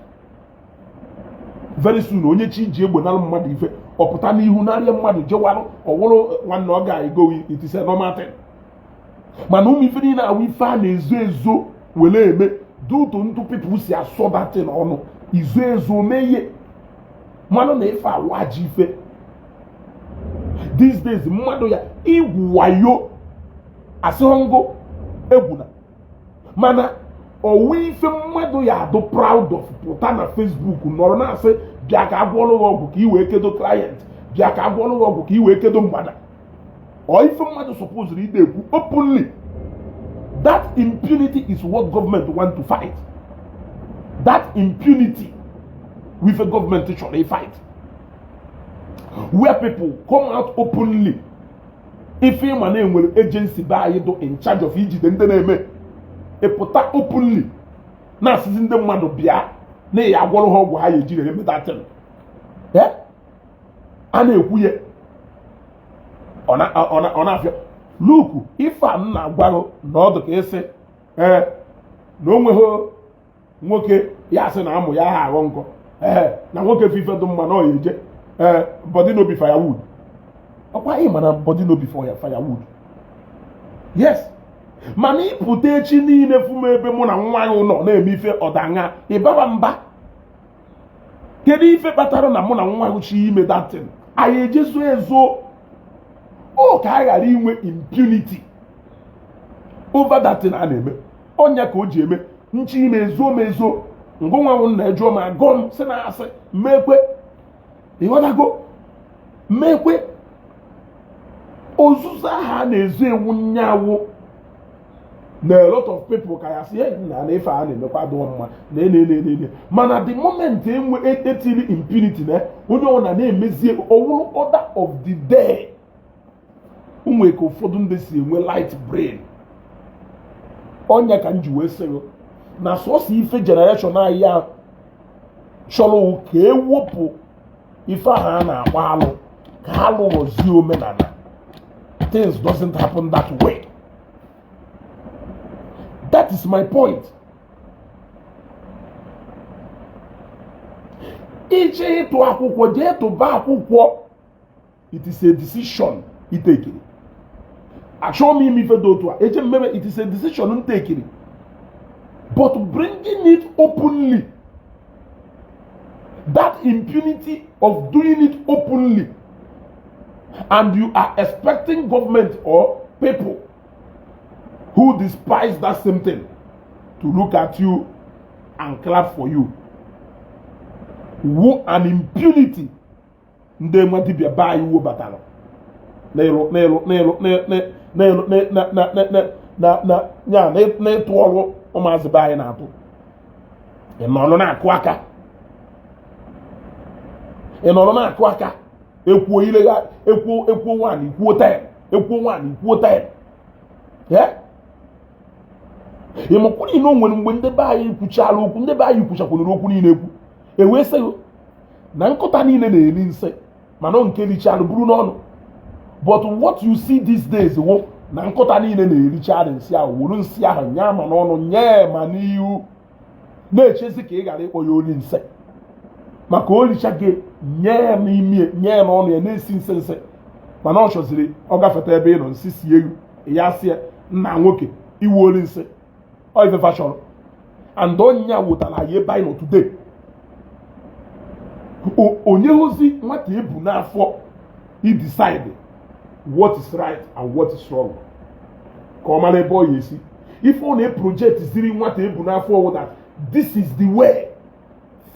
Very soon, onye chi ji egbe nalụ mmadụ ife, ọ pụta n'ihu narịa mmadụ jewalụ ọwụrụ nwanne ọ ga-ego. It is a normal thing. Mana ụmụ ife niile awụ ife a na-ezo ezo were eme due to ndụ people si asọ datin ọnụ izo ezo mee ihe mmanụ na ife awụ ajọ ife. These days, mmadụ ya igwu wayo asịghọ egwuna, mana ọwụ ife mmadụ ya adụ proud of pụta na Facebook nọrọ na-asị, bịa ka agwọrọ gị ọgwụ ka ị wee kedo client, bịa ka agwọrọ gị ọgwụ ka ị wee kedo mgbada. Ọ ife mmadụ supposed ide ekwu openly. That impunity is what government want to fight. That impunity with a government chọrọ fight, where people come out openly. Ife ịma na enwere agency be anyị dị in charge of ijide ndị na-eme, ịpụta openly na-asịzi ndị mmadụ bịa na ya agwọrọ ha ọgwụ ha ya ejiri eme datin a na-ekwu ya ọ na-afịa luku. Ife a m na-agwa gị na ọdụ ka ịsị ee na o nweghị nwoke ya sị na amụ ya ha aghọ nkọ, ee, na nwoke fife dị mma na ọ ya eje, ee, body no be firewood. Ọkwa ị mana body no be firewood. Yes, mana ịpụta echi niile fụ m ebe mụ na nwa ya nọ na-eme ife ọdaṅa, ịbaba mba. Kedu ife kpatara na mụ na nwa ya chi ime datin anyị ejezo ezo o ka a ghara inwe impunity? Over that thing a na-eme ọnya ka o ji eme nchi ime ezo m ezo ngụnwa m na ejụọ m agọ m si na asị mmekwe. Ịghọtago? Mmekwe ozuzo ahụ a na-ezo ewu nyawu na a lot of people ka ya sị, "Hey, na ife a na-emekwa adịghị mma na ene ene ene." Mana the moment enwe etiri impunity na onye ọbụla na-emezie owuru order of the day, ụmụ ka ụfọdụ ndị si enwe light brain. Ọnya ka m ji wee sị gị na sọsọ ife generation anyị ya chọrọ ka ewepụ ife ahụ a na-agba alụ ka alụ ghọzie omenala. Things doesn't happen that way. That is my point. Iche ịtụ akwụkwọ, jee tụba akwụkwọ. It is a decision itekiri. Achọghị m ime ife dị otu a eche mmebe. It is a decision m tekiri, but bringing it openly, that impunity of doing it openly, and you are expecting government or people who despise that same thing to look at you and clap for you, wu an impunity ndị nwa dibịa be anyị webatara n'ịlụ n'ịlụ n'ịlụ n'ịlụ na na ya n'ịtụ ọrụ ụmụazị be anyị na-atụ. Ị nọrọ na-akụ aka, ị nọrọ na-akụ aka, ekwuo ilegha, ekwuo, ekwuo nwaanyị, kwuo 10, ekwuo nwaanyị, kwuo 10. Ị makwara na o nwere mgbe ndị be anyị kwuchara okwu, ndị be anyị kwuchakwara okwu niile ekwu, e wee sị na nkụta niile na-eri nsị, mana nke richara buru n'ọnụ. But what you see these days wo na nkụta niile na-erichara nsị ahụ, wuru nsị ahụ nye ma n'ọnụ, nye ma n'ihu, na-echezi ka ị ghara ịkpọ ya ori nsị, maka o richa gị nye ya n'ime, nye ya n'ọnụ, ya na-esi nsị nsị. Mana ọ chọziri ọ gafeta ebe ị nọ, nsị sie ewu ya, sị nna nwoke iwu ori nsị. Ọ ifefa chọrọ and ọnya wụtara anyị ebe anyị nọ today. Onye ozi nwata ebu n'afọ i decide what is right and what is wrong, ka ọ mara ebe ọ ya esi. Ife ọ na-eproject ziri nwata ebu n'afọ wụ that this is the way,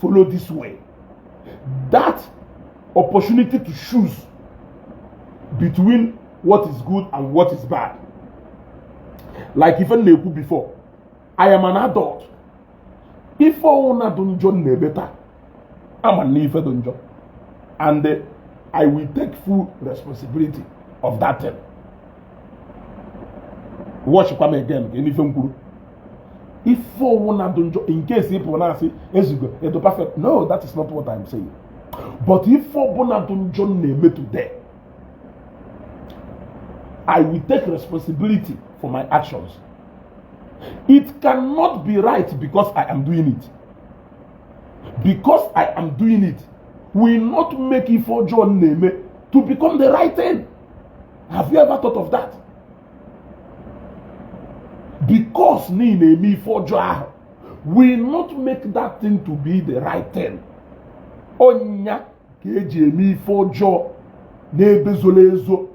follow this way. That opportunity to choose between what is good and what is bad, like ife m na-ekwu before, I am an adult. Ife ọwụna dị njọ m na-eme taa, ama na ife dị njọ, and I will take full responsibility of that thing. Watch kwa m again ka ife m kwuru. Ife ọwụna dị njọ, in case ị pụrụ na-asị ezugo edo perfect, no, that is not what I'm saying. But ife ọbụla dị njọ m na-eme today, I will take responsibility for my actions. It cannot be right because I am doing it. Because I am doing it will not make ife ọjọọ m na-eme to become the right thing. Have you ever thought of that? Because na ị na-eme ife ọjọọ ahụ will not make that thing to be the right thing. Ọnya ka eji eme ife ọjọọ n'ebe zoro ezo.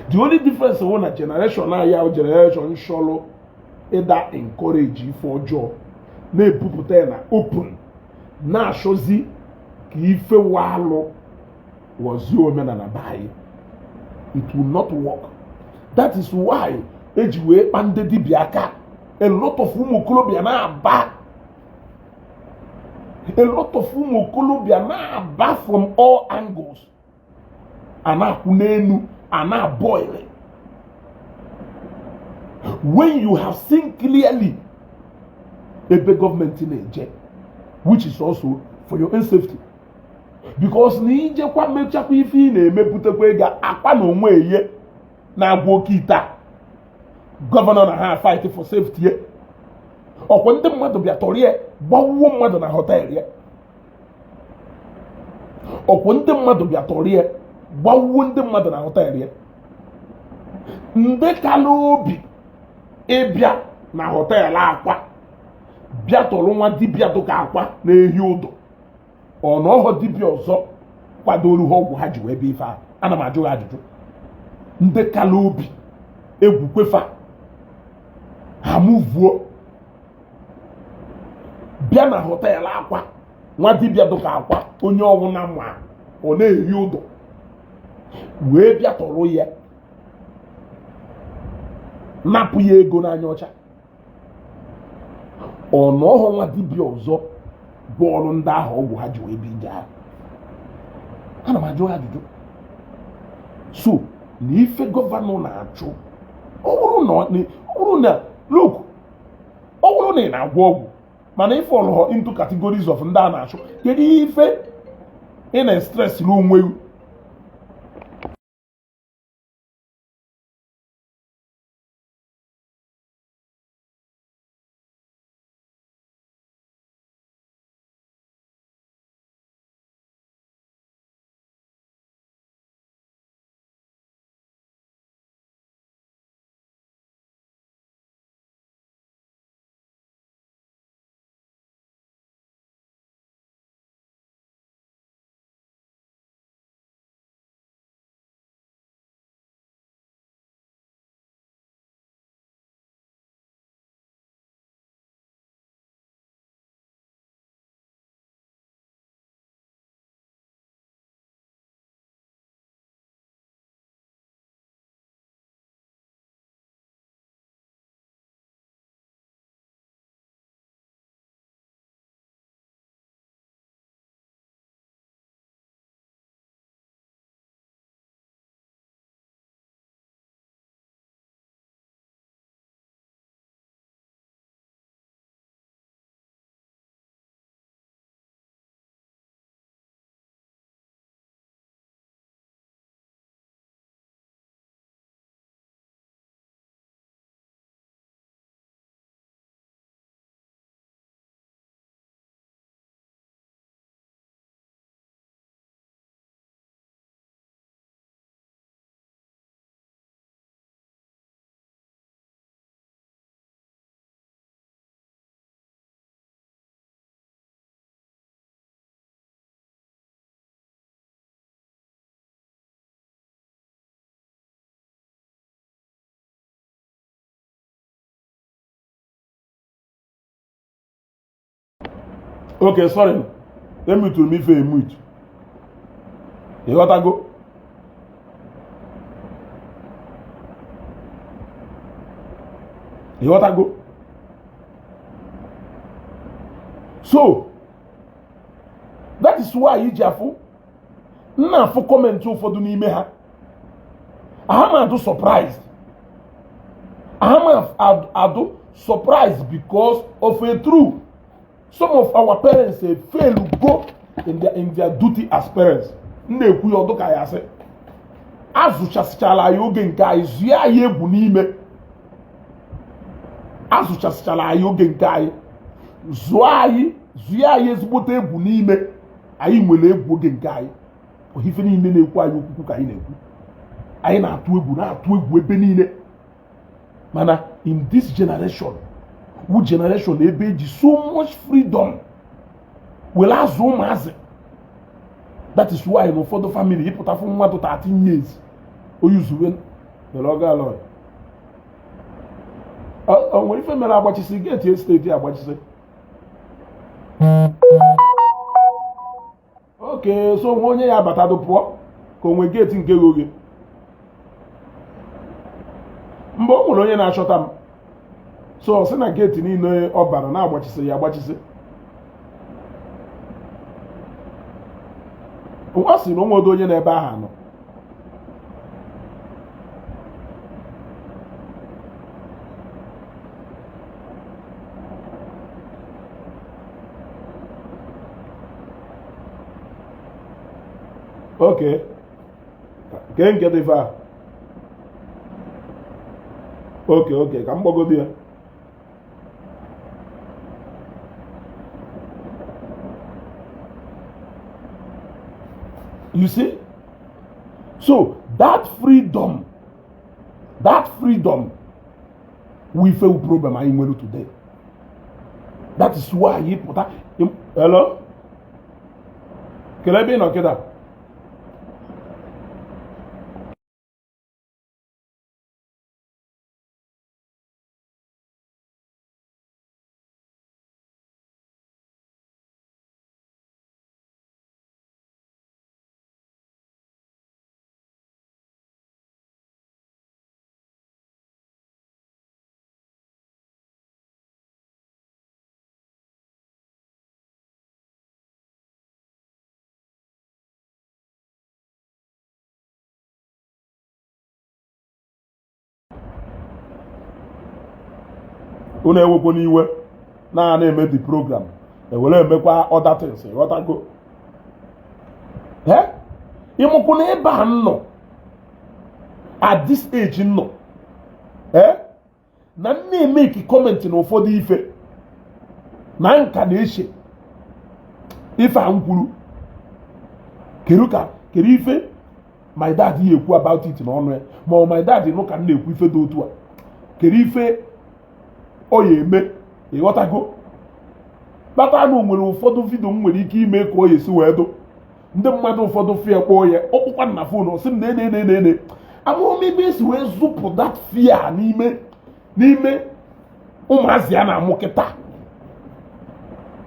The only difference wụ na generation anyị ahụ, generation chọrọ ịda encourage ife ọjọọ, na-ebupụta ya na open, na-achọzi ka ife walụ ghọzie omenala be anyị. It will not work. That is why eji wee kpa ndị dibịa aka. A lot of ụmụ okorobịa na-aba, a lot of ụmụ okorobịa na-aba from all angles, a na-akwụ n'elu, a na-boil. When you have seen clearly ebe gọọmenti na-eje, which is also for your own safety, because na ijekwa mechakwa ife ị na-emebutekwa ego akpa na onwe eye na-agwa oke ite a governor na ha fight for safety ya. Ọkwa ndị mmadụ bịa tọrọ ya, gbawuo mmadụ na hotel ya. Ọkwa ndị mmadụ bịa tọrọ ya, gbawuo ndị mmadụ na hotel ya. Ndị kala obi ịbịa na hotel akwa bịa tọrọ nwa dibịa dụka akwa na-ehi ụdọ, ọ na ọghọ dibịa ọzọ kwadoro ha ọgwụ ha ji wee bịa ife ahụ. Ana m ajụ ha ajụjụ. Ndị kala obi egwu kwefa. Ha muvuo bịa na hotel Akwa nwa dibịa dụka Akwa onye ọwụna ma ọ na-eri ụdọ wee bịa tọrọ ya, napụ ya ego n'anya ọcha. Ọ nọghọ nwa dibịa ọzọ gwọọrụ ndị ahụ ọgwụ ha ji wee bịa ije ahụ. Ana m ajụ ajụjụ. So na ife governor na-achụ, ọ bụrụ na look, ọ bụrụ na ị na-agwọ ọgwụ mana ị fall into categories of ndị a na-achụ, kedu ife ị na-stress n'onwe gị? Okay, sorry, emuturu m ife emute. Ịghọtago? Ịghọtago? So that is why iji afụ nna afụ comment ụfọdụ n'ime ha, aha m adụ surprised, aha m adụ surprised because of a true some of our parents fail go in their duty as parents. M na-ekwu ya ọdụ ka ya sị azụchasịchala anyị oge nke anyị, zụọ anyị egwu n'ime, azụchasịchala anyị oge nke anyị, zụọ anyị, zụọ anyị ezigbote egwu n'ime. Anyị nwere egwu oge nke anyị. Ife niile na-ekwu anyị okwukwu ka anyị na-ekwu, anyị na-atụ egwu, na-atụ egwu ebe niile. Mana in this generation wu generation ebe eji so much freedom were azụ ụmụazị. That is why na ụfọdụ family ịpụtafụ mmadụ 13 years oyuzuwe mere ọ gaala. O nwere ife mere agbachisi gate estate agbachisi. Okay, so nwe onye ya abatado pụọ ka o nwee gate nke ghe oghe. Mgbe o nwere onye na-achọta m, so ọ sị na gate niile ọ bara na-agbachisị ya agbachisi. Ọ sị na o nwedo onye n'ebe ahụ nọ. Okay, kee nke dị fa. Okay, ka m gbagodo ya. You see, so that freedom we feel problem anyị nwere today. That is why anyị pụta. Hello, kelee ebe ị nọ kịta. Unu ewekwa n'iwe na na-eme the program, ewere emekwa other things. Ghọtago? Ịmụkwụ na ebe a nọ at this age nọ, na m na-emeki comment na ụfọdụ ife na nka na-eche ife a m kwuru, kedu ka, kedu ife my dad ya ekwu about it n'ọnụ ya, ma ọ my dad nụ ka m na-ekwu ife dị otu a, kedu ife ọ ya eme? Ịghọtago? Kpata na o nwere ụfọdụ video m nwere ike ime ka ọ ya esi wee dụ ndị mmadụ ụfọdụ fịa kpọọ ya ọkpụkwa na phone, ọ sị m na ene ene ene amụrụ m ebe esi wee zụpụ that fear n'ime ụmụazị a na-amụ kịta.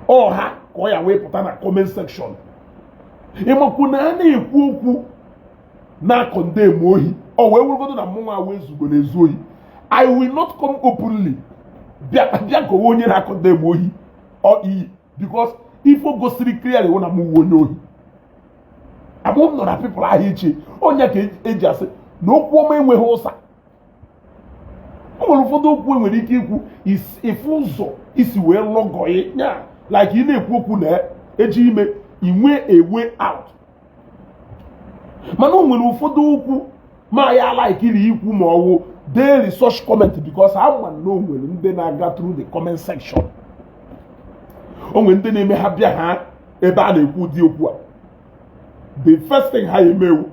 Ọha ka ọ ya wee pụta na comment section. Ịmakwu na a na-ekwu okwu na-condemn ohi, ọ wee weregodo na mụnwa wee zugo na-ezu ohi, I will not come openly bịa bịa gowe onye na-condemn ohi ọ iyi, because ifo gosiri clearly wụ na m wuo onye ohi. Amụ m nọ na people ahụ iche onye ka eji asị na okwu ọma enweghị ụsa. O nwere ụfọdụ okwu enwere ike ikwu ife ụzọ isi wee lọgọị nya, like ị na-ekwu okwu na eji ime inwe a way out, mana o nwere ụfọdụ okwu ma ya laikiri ikwu ma ọwụ dee research comment, because ama na o nwere ndị na-aga through the comment section. O nwere ndị na-eme ha bịa ha ebe a na-ekwu ụdị okwu a, the first thing ha emewu,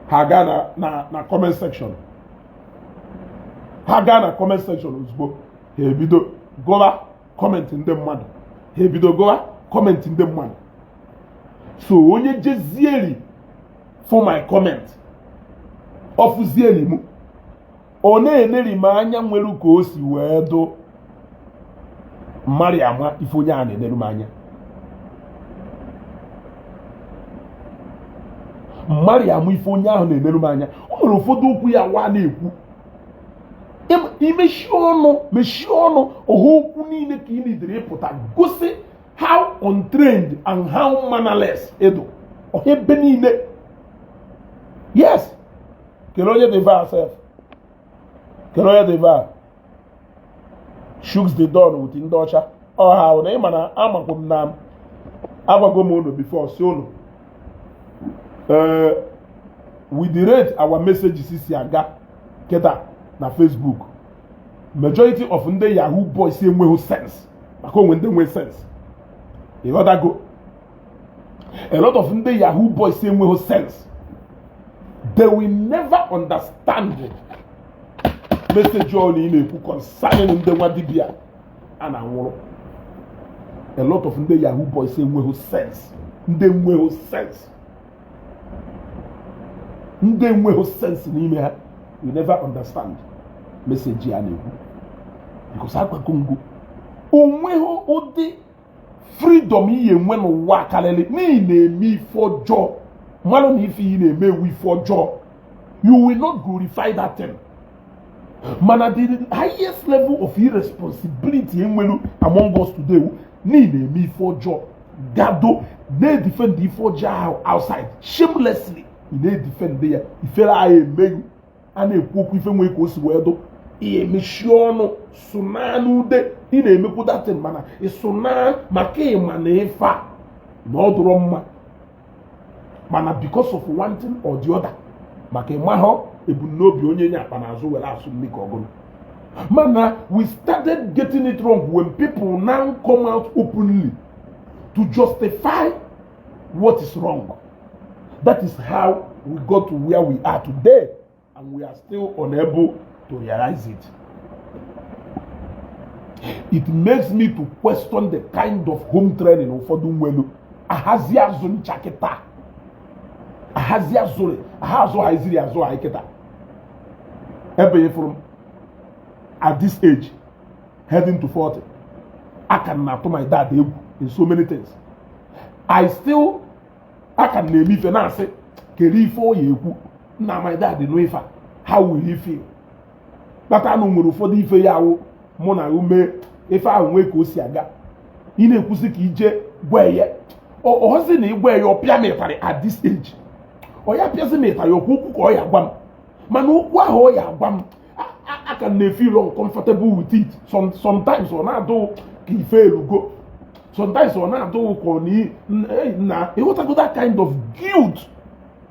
ha gaa na comment section. Ha gaa na comment section ozugbo, ha ebido gụwa comment ndị mmadụ, ha ebido gụwa comment ndị mmadụ. So onye jezieri for my comment, ọfụzieri m, ọ na-eneri m anya nwere ka o si wee dụ mmadụ ama ife onye a na-eneru m anya, mmadụ ama ife onye ahụ na-eneru m anya. O nwere ụfọdụ okwu ya wa na-ekwu, imechie ọnụ, mechie ọnụ. Ọha okwu niile ka ị nidere ịpụta gosi how untrained and how mannerless edo ọha ebe niile. Yes, kere onye dị va sef, kere onye dị va shooks the don with ndị ọcha ọha na ịma na amakwa m na agwago m unu before, si unu, ee, with the rate our messages si aga kịta na Facebook, majority of ndị yahoo boys enweghị sense, maka onwe ndị nwe sense. Ịghọtago? A lot of ndị yahoo boys enweghị sense. They will never understand message ọ na ị na-ekwu concerning ndị nwa dibịa a na-anwụrụ. A lot of ndị yahoo boys enweghị sense, ndị enweghị sense, ndị enweghị sense n'ime ha will never understand message a na-ekwu, because agwago ngo onweghị ụdị freedom iyi enwe n'ụwa karịrị n'ihi na-eme ife ọjọọ mmadụ na ife ị na-eme ewu ife ọjọọ. You will not glorify that thing. Mana the highest level of irresponsibility enwelu among us today n'ihi na-eme ife ọjọọ, gado na-edefend ife ọjọọ ahụ outside shamelessly. Ị na-edefend ya, ifere agha emeghị. A na-ekwu okwu ife nwee ka o si wee dụ, ihe emechie ọnụ sụnaa n'ude. Ị na-emekwu datin, mana ịsụnaa maka ịma na ife a na ọ dụrọ mma, mana because of one thing or the other, maka ịmahọ ebumnobi onye nye akpa n'azụ were asụ mmiri ka ọgụrụ. Mana we started getting it wrong when people now come out openly to justify what is wrong. That is how we got to where we are today, and we are still unable to realize it. It makes me to question the kind of home training ụfọdụ nwelu ahazi azụ ncha kịta, ahazi azụrị aha azụ haziri azụ anyị kịta. Ebe ịfụrụ m at this age, heading to 40, I can na-atụ my dad egwu in so many things. I still aka m na-eme ife na-asị, kedu ife ọ ya ekwu nna my dad nụ ife a? How will he feel? Kpata na o nwere ụfọdụ ife ya awụ mụ na ume ife ahụ nwee ka o si aga, ị na-ekwusi ka ije gwa ya ọhọzi na ịgwa ya ọpịa m ịtarị. At this age, ọ ya pịazi m ịtarị, ọkwa okwu ka ọ ya agwa m, mana okwu ahụ ọ ya agwa m Aka m na-efeel uncomfortable with it. Sometimes ọ na-adụ ka ife elugo, sometimes ọ na-adụ ka ọ na ịghọtago that kind of guilt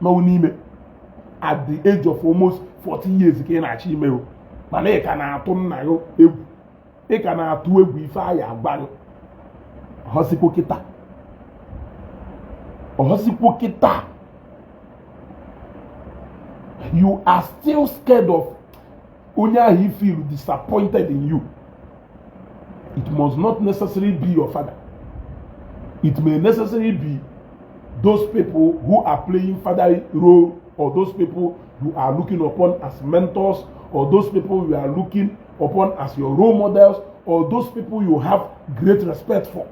nọ n'ime. At the age of almost 40 years ka ị na-achọ ime o, mana ị ka na-atụ nna gị egwu, ị ka na-atụ egwu ife aya agba gị. Ọhọzikwo kịta, ọhọzikwo kịta, you are still scared of onye ahụ feel disappointed in you. It must not necessarily be your father. It may necessarily be those people who are playing father role, or those people you are looking upon as mentors, or those people you are looking upon as your role models, or those people you have great respect for.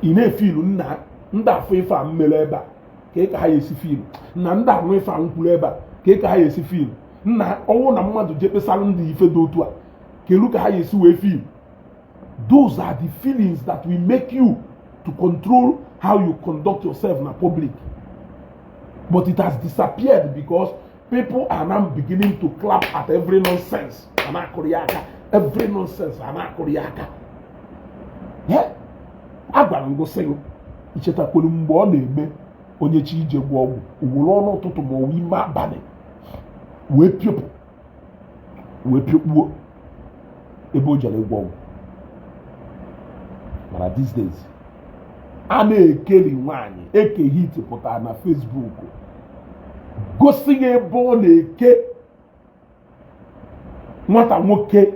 Ị na-efilu nna ndị afọ ife a mmere ebe a ka ị ka ha esi filu na ndị anụ ife a nkwuru ebe a ka ị ka ha esi filu nna ọnwụ na mmadụ je kpesara ndị ife dị otu a kelu ka ha esi wee feel. Those are the feelings that will make you to control how you conduct yourself na public, but it has disappeared because people are now beginning to clap at every nonsense. A na-akụrụ ya aka, every nonsense a na-akụrụ ya aka. Yeah. A gwara m gosi gị, ichetakwuru mgbe ọ na-eme onye chi ije gwọ ọgwụ uwere ọnụ ụtụtụ ma ọ bụ ime abalị wee piopụ wee piokpuo ebe o jere ịgwọ ọgwụ. Mana these days a na-ekeri nwaanyị Eke Hit pụtara na Facebook gosi gị ebe ọ na-eke nwata nwoke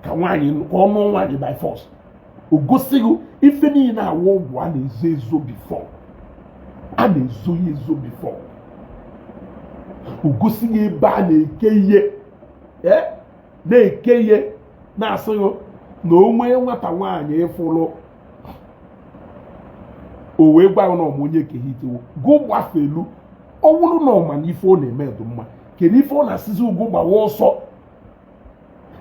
ka nwaanyị ka ọ nụọ nwaanyị by force. O gosighị ife niile awa ọgwụ a na-ezo ezo before, a na-ezo ya ezo before. O gosighị ebe a na-eke ihe, na-eke ihe, na-asịghị na o nwee nwata nwaanyị ịfụlụ o wee gwa ya na ọma onye Eke Hit go gbafelu. Ọ bụrụ na ọma na ife ọ na-eme dị mma, kedu ife ọ na-asịzi ugo gbawa ọsọ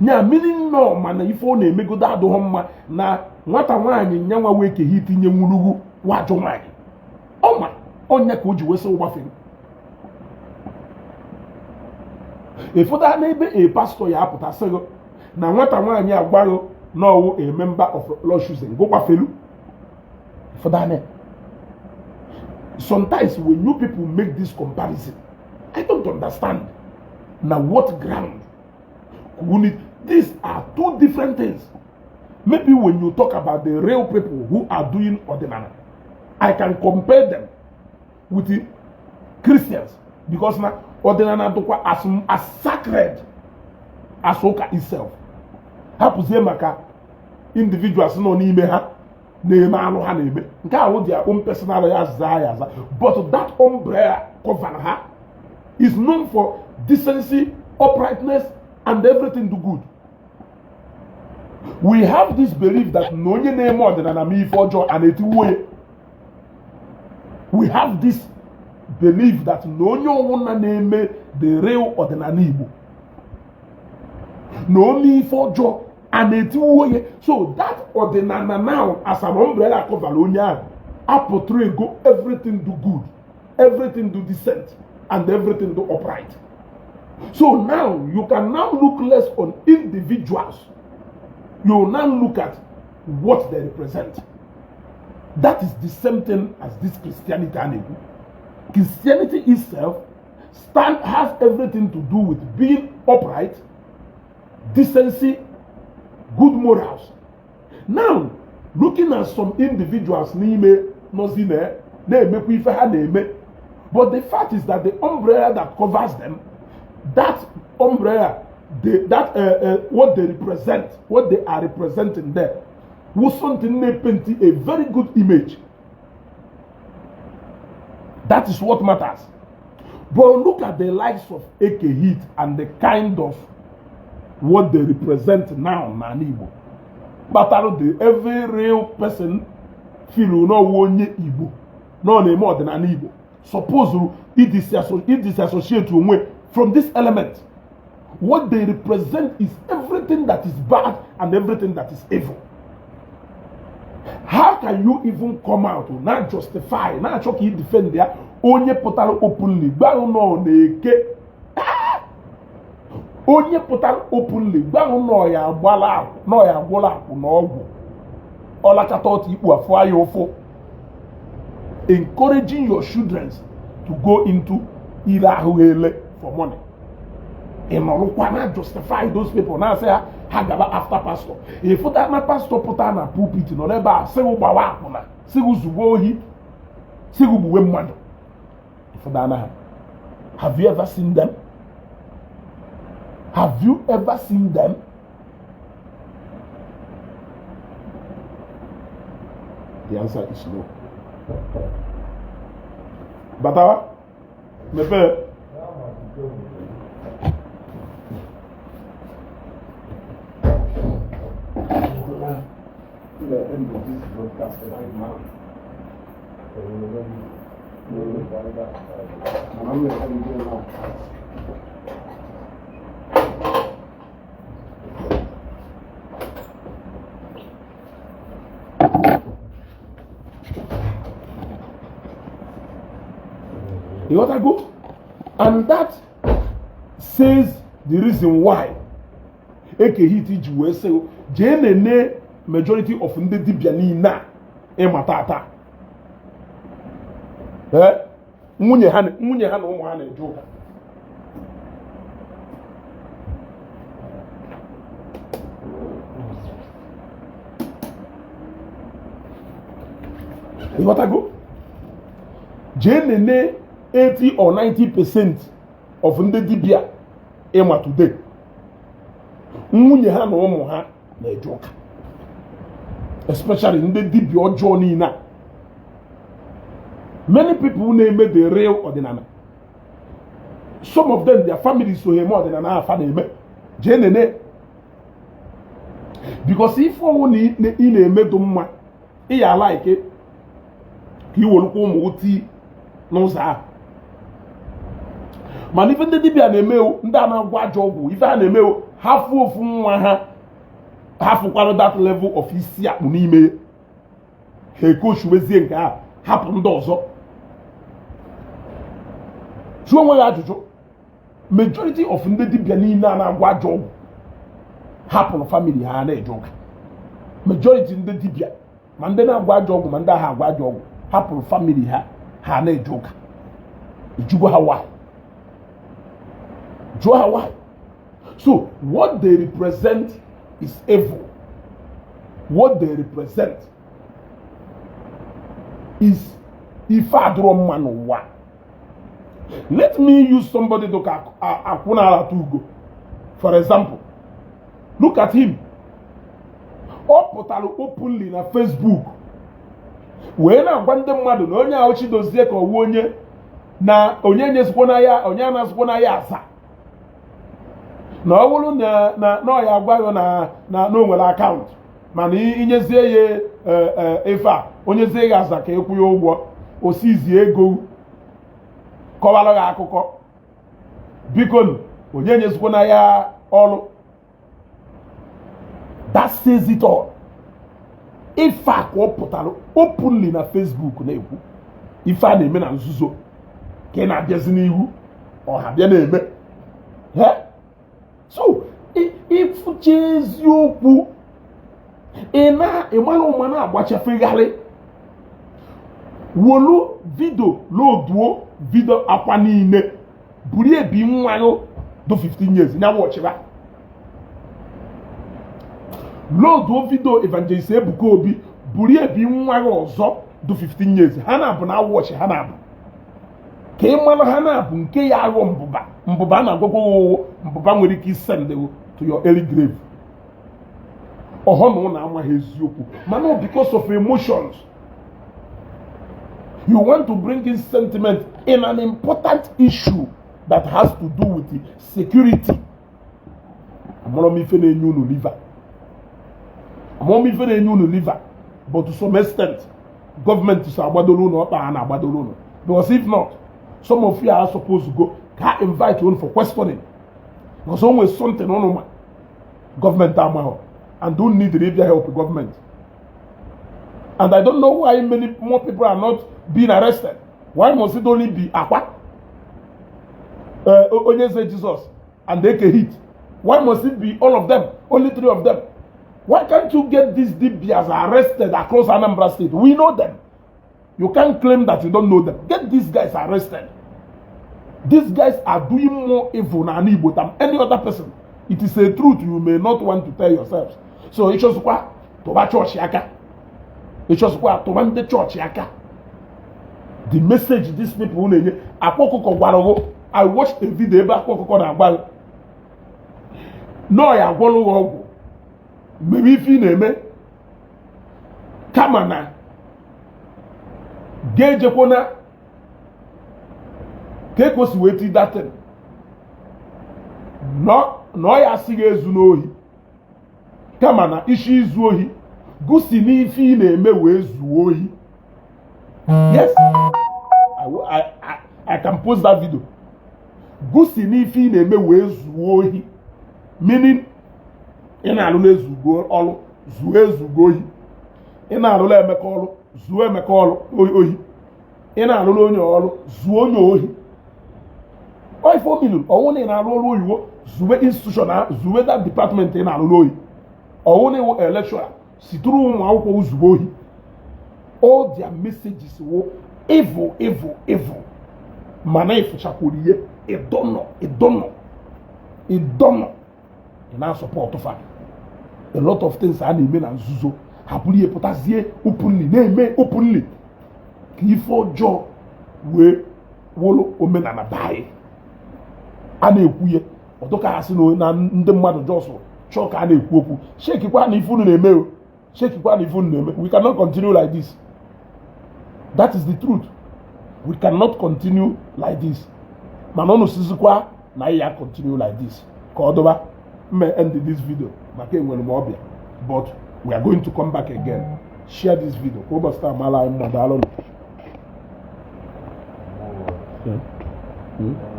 nya mmiri nnọọ? Mana ife ọ na-emegodo adịghị mma na nwata nwaanyị nyanwa wee Eke Hit nye nwurugwu wajụ nwaanyị ọma ọnya ka o ji wesị gbafere ịfụta n'ebe a pastọ ya apụta sịghị na nwata nwaanyị agwaghị na ọwụ a member of Lord Chosen, go gbafelu ịfụta na. Sometimes when you people make this comparison, I don't understand na what ground. These are two different things. Maybe when you talk about the real people who are doing ordinary, I can compare them with the Christians, because na ordinary dịkwa as sacred as ụka itself. Hapụzie maka individuals nọ n'ime ha na-eme anụ ha na-eme nke ahụ, their own personal ya zaa ya aza, but that umbrella cover ha is known for decency, uprightness and everything do good. We have this belief that na onye na-eme ọdịnala ma ife ọjọọ a na-etiwuo ya. We have this belief that na onye ọwụna na-eme the real ọdịnala Igbo na ome ife ọjọọ a na-etiwuo ya. So that ọdịnala now as an umbrella cover onye ahụ apụtara ego, everything do good, everything do decent and everything do upright. So now you can now look less on individuals, you now look at what they represent. That is the same thing as this Christianity a na-ekwu. Christianity itself stand has everything to do with being upright, decency, good morals. Now looking at some individuals n'ime nọzi na na-emekwa ife ha na-eme, but the fact is that the umbrella that covers them, that umbrella, that what they represent, what they are representing there was something na-paint a very good image. That is what matters. But look at the likes of Eke Hit and the kind of what they represent now n'ala Igbo kpatara the every real person feel n'ọwụ onye Igbo na ọ na-eme ọdịnala Igbo suppose i disassociate onwe from this element. What they represent is everything that is bad and everything that is evil. How can you even come out na justify, na-achọ ka ị defend ya, onye pụtara openly gbarụ nọ na-eke Onye pụtara openly gwa hụ na ọya agbala ahụ na ọya agwụla akwụ na ọgwụ ọlachata ọtụ ikpu afọ ya ụfụ, encouraging your children to go into ire ahụ ele for money. Ị nọrụkwa na justify those people, na-asị ha ha gaba after pastor. Ịfụta na pastor pụta na pulpit nọ n'ebe a sịghị gbawa akwụna, sịghị zugbo ohi, sịghị gbuwe mmadụ. Ịfụta na ha, have you ever seen them? Have you ever seen them? The answer is no. Batawa mepee. The end of this broadcast right now. Mana m na-end it now. You got to go? And that says the reason why Eke Hit ji wee sị jee nene majority of ndị dibịa niile a ịma tata, nwunye ha na ụmụ ha na-eje ụka. Ịghọtago? Jee nene 80 or 90% of ndị dibịa ịma today, nwunye ha na ụmụ ha na-eje ụka, especially ndị dibịa ọjọọ niile a. Many people na-eme the real ọdịnala, some of them, their families so eme ọdịnala afa na-eme. Jee nene, because ife ọnwụ na ị na-emedu mma, ị ya like ka ị welukwa ụmụ tii n'ụzọ ahụ. Mana ife ndị dibịa na-emewo, ndị a na-agwọ ajọ ọgwụ, ife ha na-emewo, ha fụ ofu nwa ha, ha fụkwara that level of isi akpụ n'ime ha, ekochuwezie nke ahụ, hapụ ndị ọzọ. Jụọ onwe ya ajụjụ, majority of ndị dibịa niile a na-agwọ ajọ ọgwụ hapụrụ family ha na-eje ụka. Majority ndị dibịa, ma ndị na-agwọ ajọ ọgwụ ma ndị agha agwọ ajọ ọgwụ, hapụrụ family ha, ha na-eje ụka. Ijugbo ha why? Jụọ ha why? So what they represent is evil. What they represent is ife adịrọ mma n'ụwa. Let me use somebody dịka Akwụna Ugo for example. Look at him. Ọ pụtara openly na Facebook wee na-agwa ndị mmadụ na onye ahụ Chidozie ka ọwụ onye na onye nyezikwa na ya, onye anazikwa na ya asa, na ọ bụrụ na na ọ ya agwa ya na o nwere akaụntụ, mana inyezie ya ife a, onyezie ya aza ka ịkwụ ya ụgwọ, osizie ego kọwara ya akụkọ. Biko, onye nyezikwa na ya ọrụ. That says it all. Ife a ka ọ pụtara openly na Facebook na-ekwu ife a na-eme na nzuzo, ka ị na-abịazi n'ihu ọha bịa na-eme. So ịfụcha eziokwu, ị na-ịmara ụma na-agbachafegharị, wolu video, loduo video akwa niile, buru ebi nwa gị do 15 years nya wọchịba, loduo video Evangelist Ebuka Obi, buru ebi nwa gị ọzọ do 15 years, ha na-abụ na wọchị, ha na-abụ ka ị mara ha na-abụ nke ya aghọ mbụba mbụba na-agwagwa owo mbụba nwere ike isend to your early grave. Ọhọ na ụlọ amaghị eziokwu, mana because of emotions you want to bring in sentiment in an important issue that has to do with the security. Amụrụ m ife na-enye unu liver, amụrụ m ife na-enye unu liver, but to some extent gọọmenti so agbadoro unu ọkpa ha na-agbadoro unu, because if not, some of you are supposed to go ka invite unu for questioning, because o nwere something unu ma gọọmenti amaghọ and don't need to help government. And I don't know why many more people are not being arrested. Why must it only be Akwa, Onyeze Jesus and Eke Hit? Why must it be all of them? Only three of them? Why can't you get these dibias arrested across Anambra State? We know them. You can't claim that you don't know them. Get these guys arrested. These guys are doing more evil na Igbo than any other person. It is a truth you may not want to tell yourselves. So ịchọzikwa tụba chọọchị aka, ịchọzikwa tụba ndị chọọchị aka. The message these people na-enye, Akwa Ọkụkọ gwara gụ. I watched a video ebe Akwa Ọkụkọ na-agba gị nọọ ya agwọlụ gị ọgwụ mebe ife ị na-eme, kama na ga-ejekwana ka ekosi wee ti datin na ọ ya asị gị ezu n'ohi, kama na isi izu ohi gụsi n'ife ị na-eme wee zuo ohi. Yes, I can post that video. Gụsi n'ife ị na-eme wee zuo ohi, meaning ị na-alụ na-ezugo ọlụ, zuo ezugo ohi. Ị na-alụla Emeka ọlụ, zuo Emeka ọlụ ohi. Ị na-alụla onye ọlụ, zuo onye ohi. Ife ominuru ọnwụ na ị na-alụ ọrụ oyibo, zuwe institution na zuwe that department ị na-alụla ohi. Ọnwụ na iwu lecturer, situru ụmụ akwụkwọ zuwe ohi. All their messages wo evil, evil, evil. Mana ịfụchakwuru ihe ịdọnọ ịdọnọ ịdọnọ, ị na-asupport fa. A lot of things a na-eme na nzuzo, hapụrụ ihe pụtazie openly, na-eme openly ka ife ọjọọ wee wụrụ omenala be anyị. A na-ekwu ihe ọdụka ha sị na ndị mmadụ just chọọ ka a na-ekwu okwu. Shekikwa na ife unu na-eme o, shekikwa na ife unu na-eme. We cannot continue like this. That is the truth. We cannot continue like this. Mana unu sizikwa na ya continue like this ka ọ dọba mme. End this video maka enwere m ọbịa, but we are going to come back again. Share this video ka ụbọchị taa mara anyị mma. Daalụ. Yeah.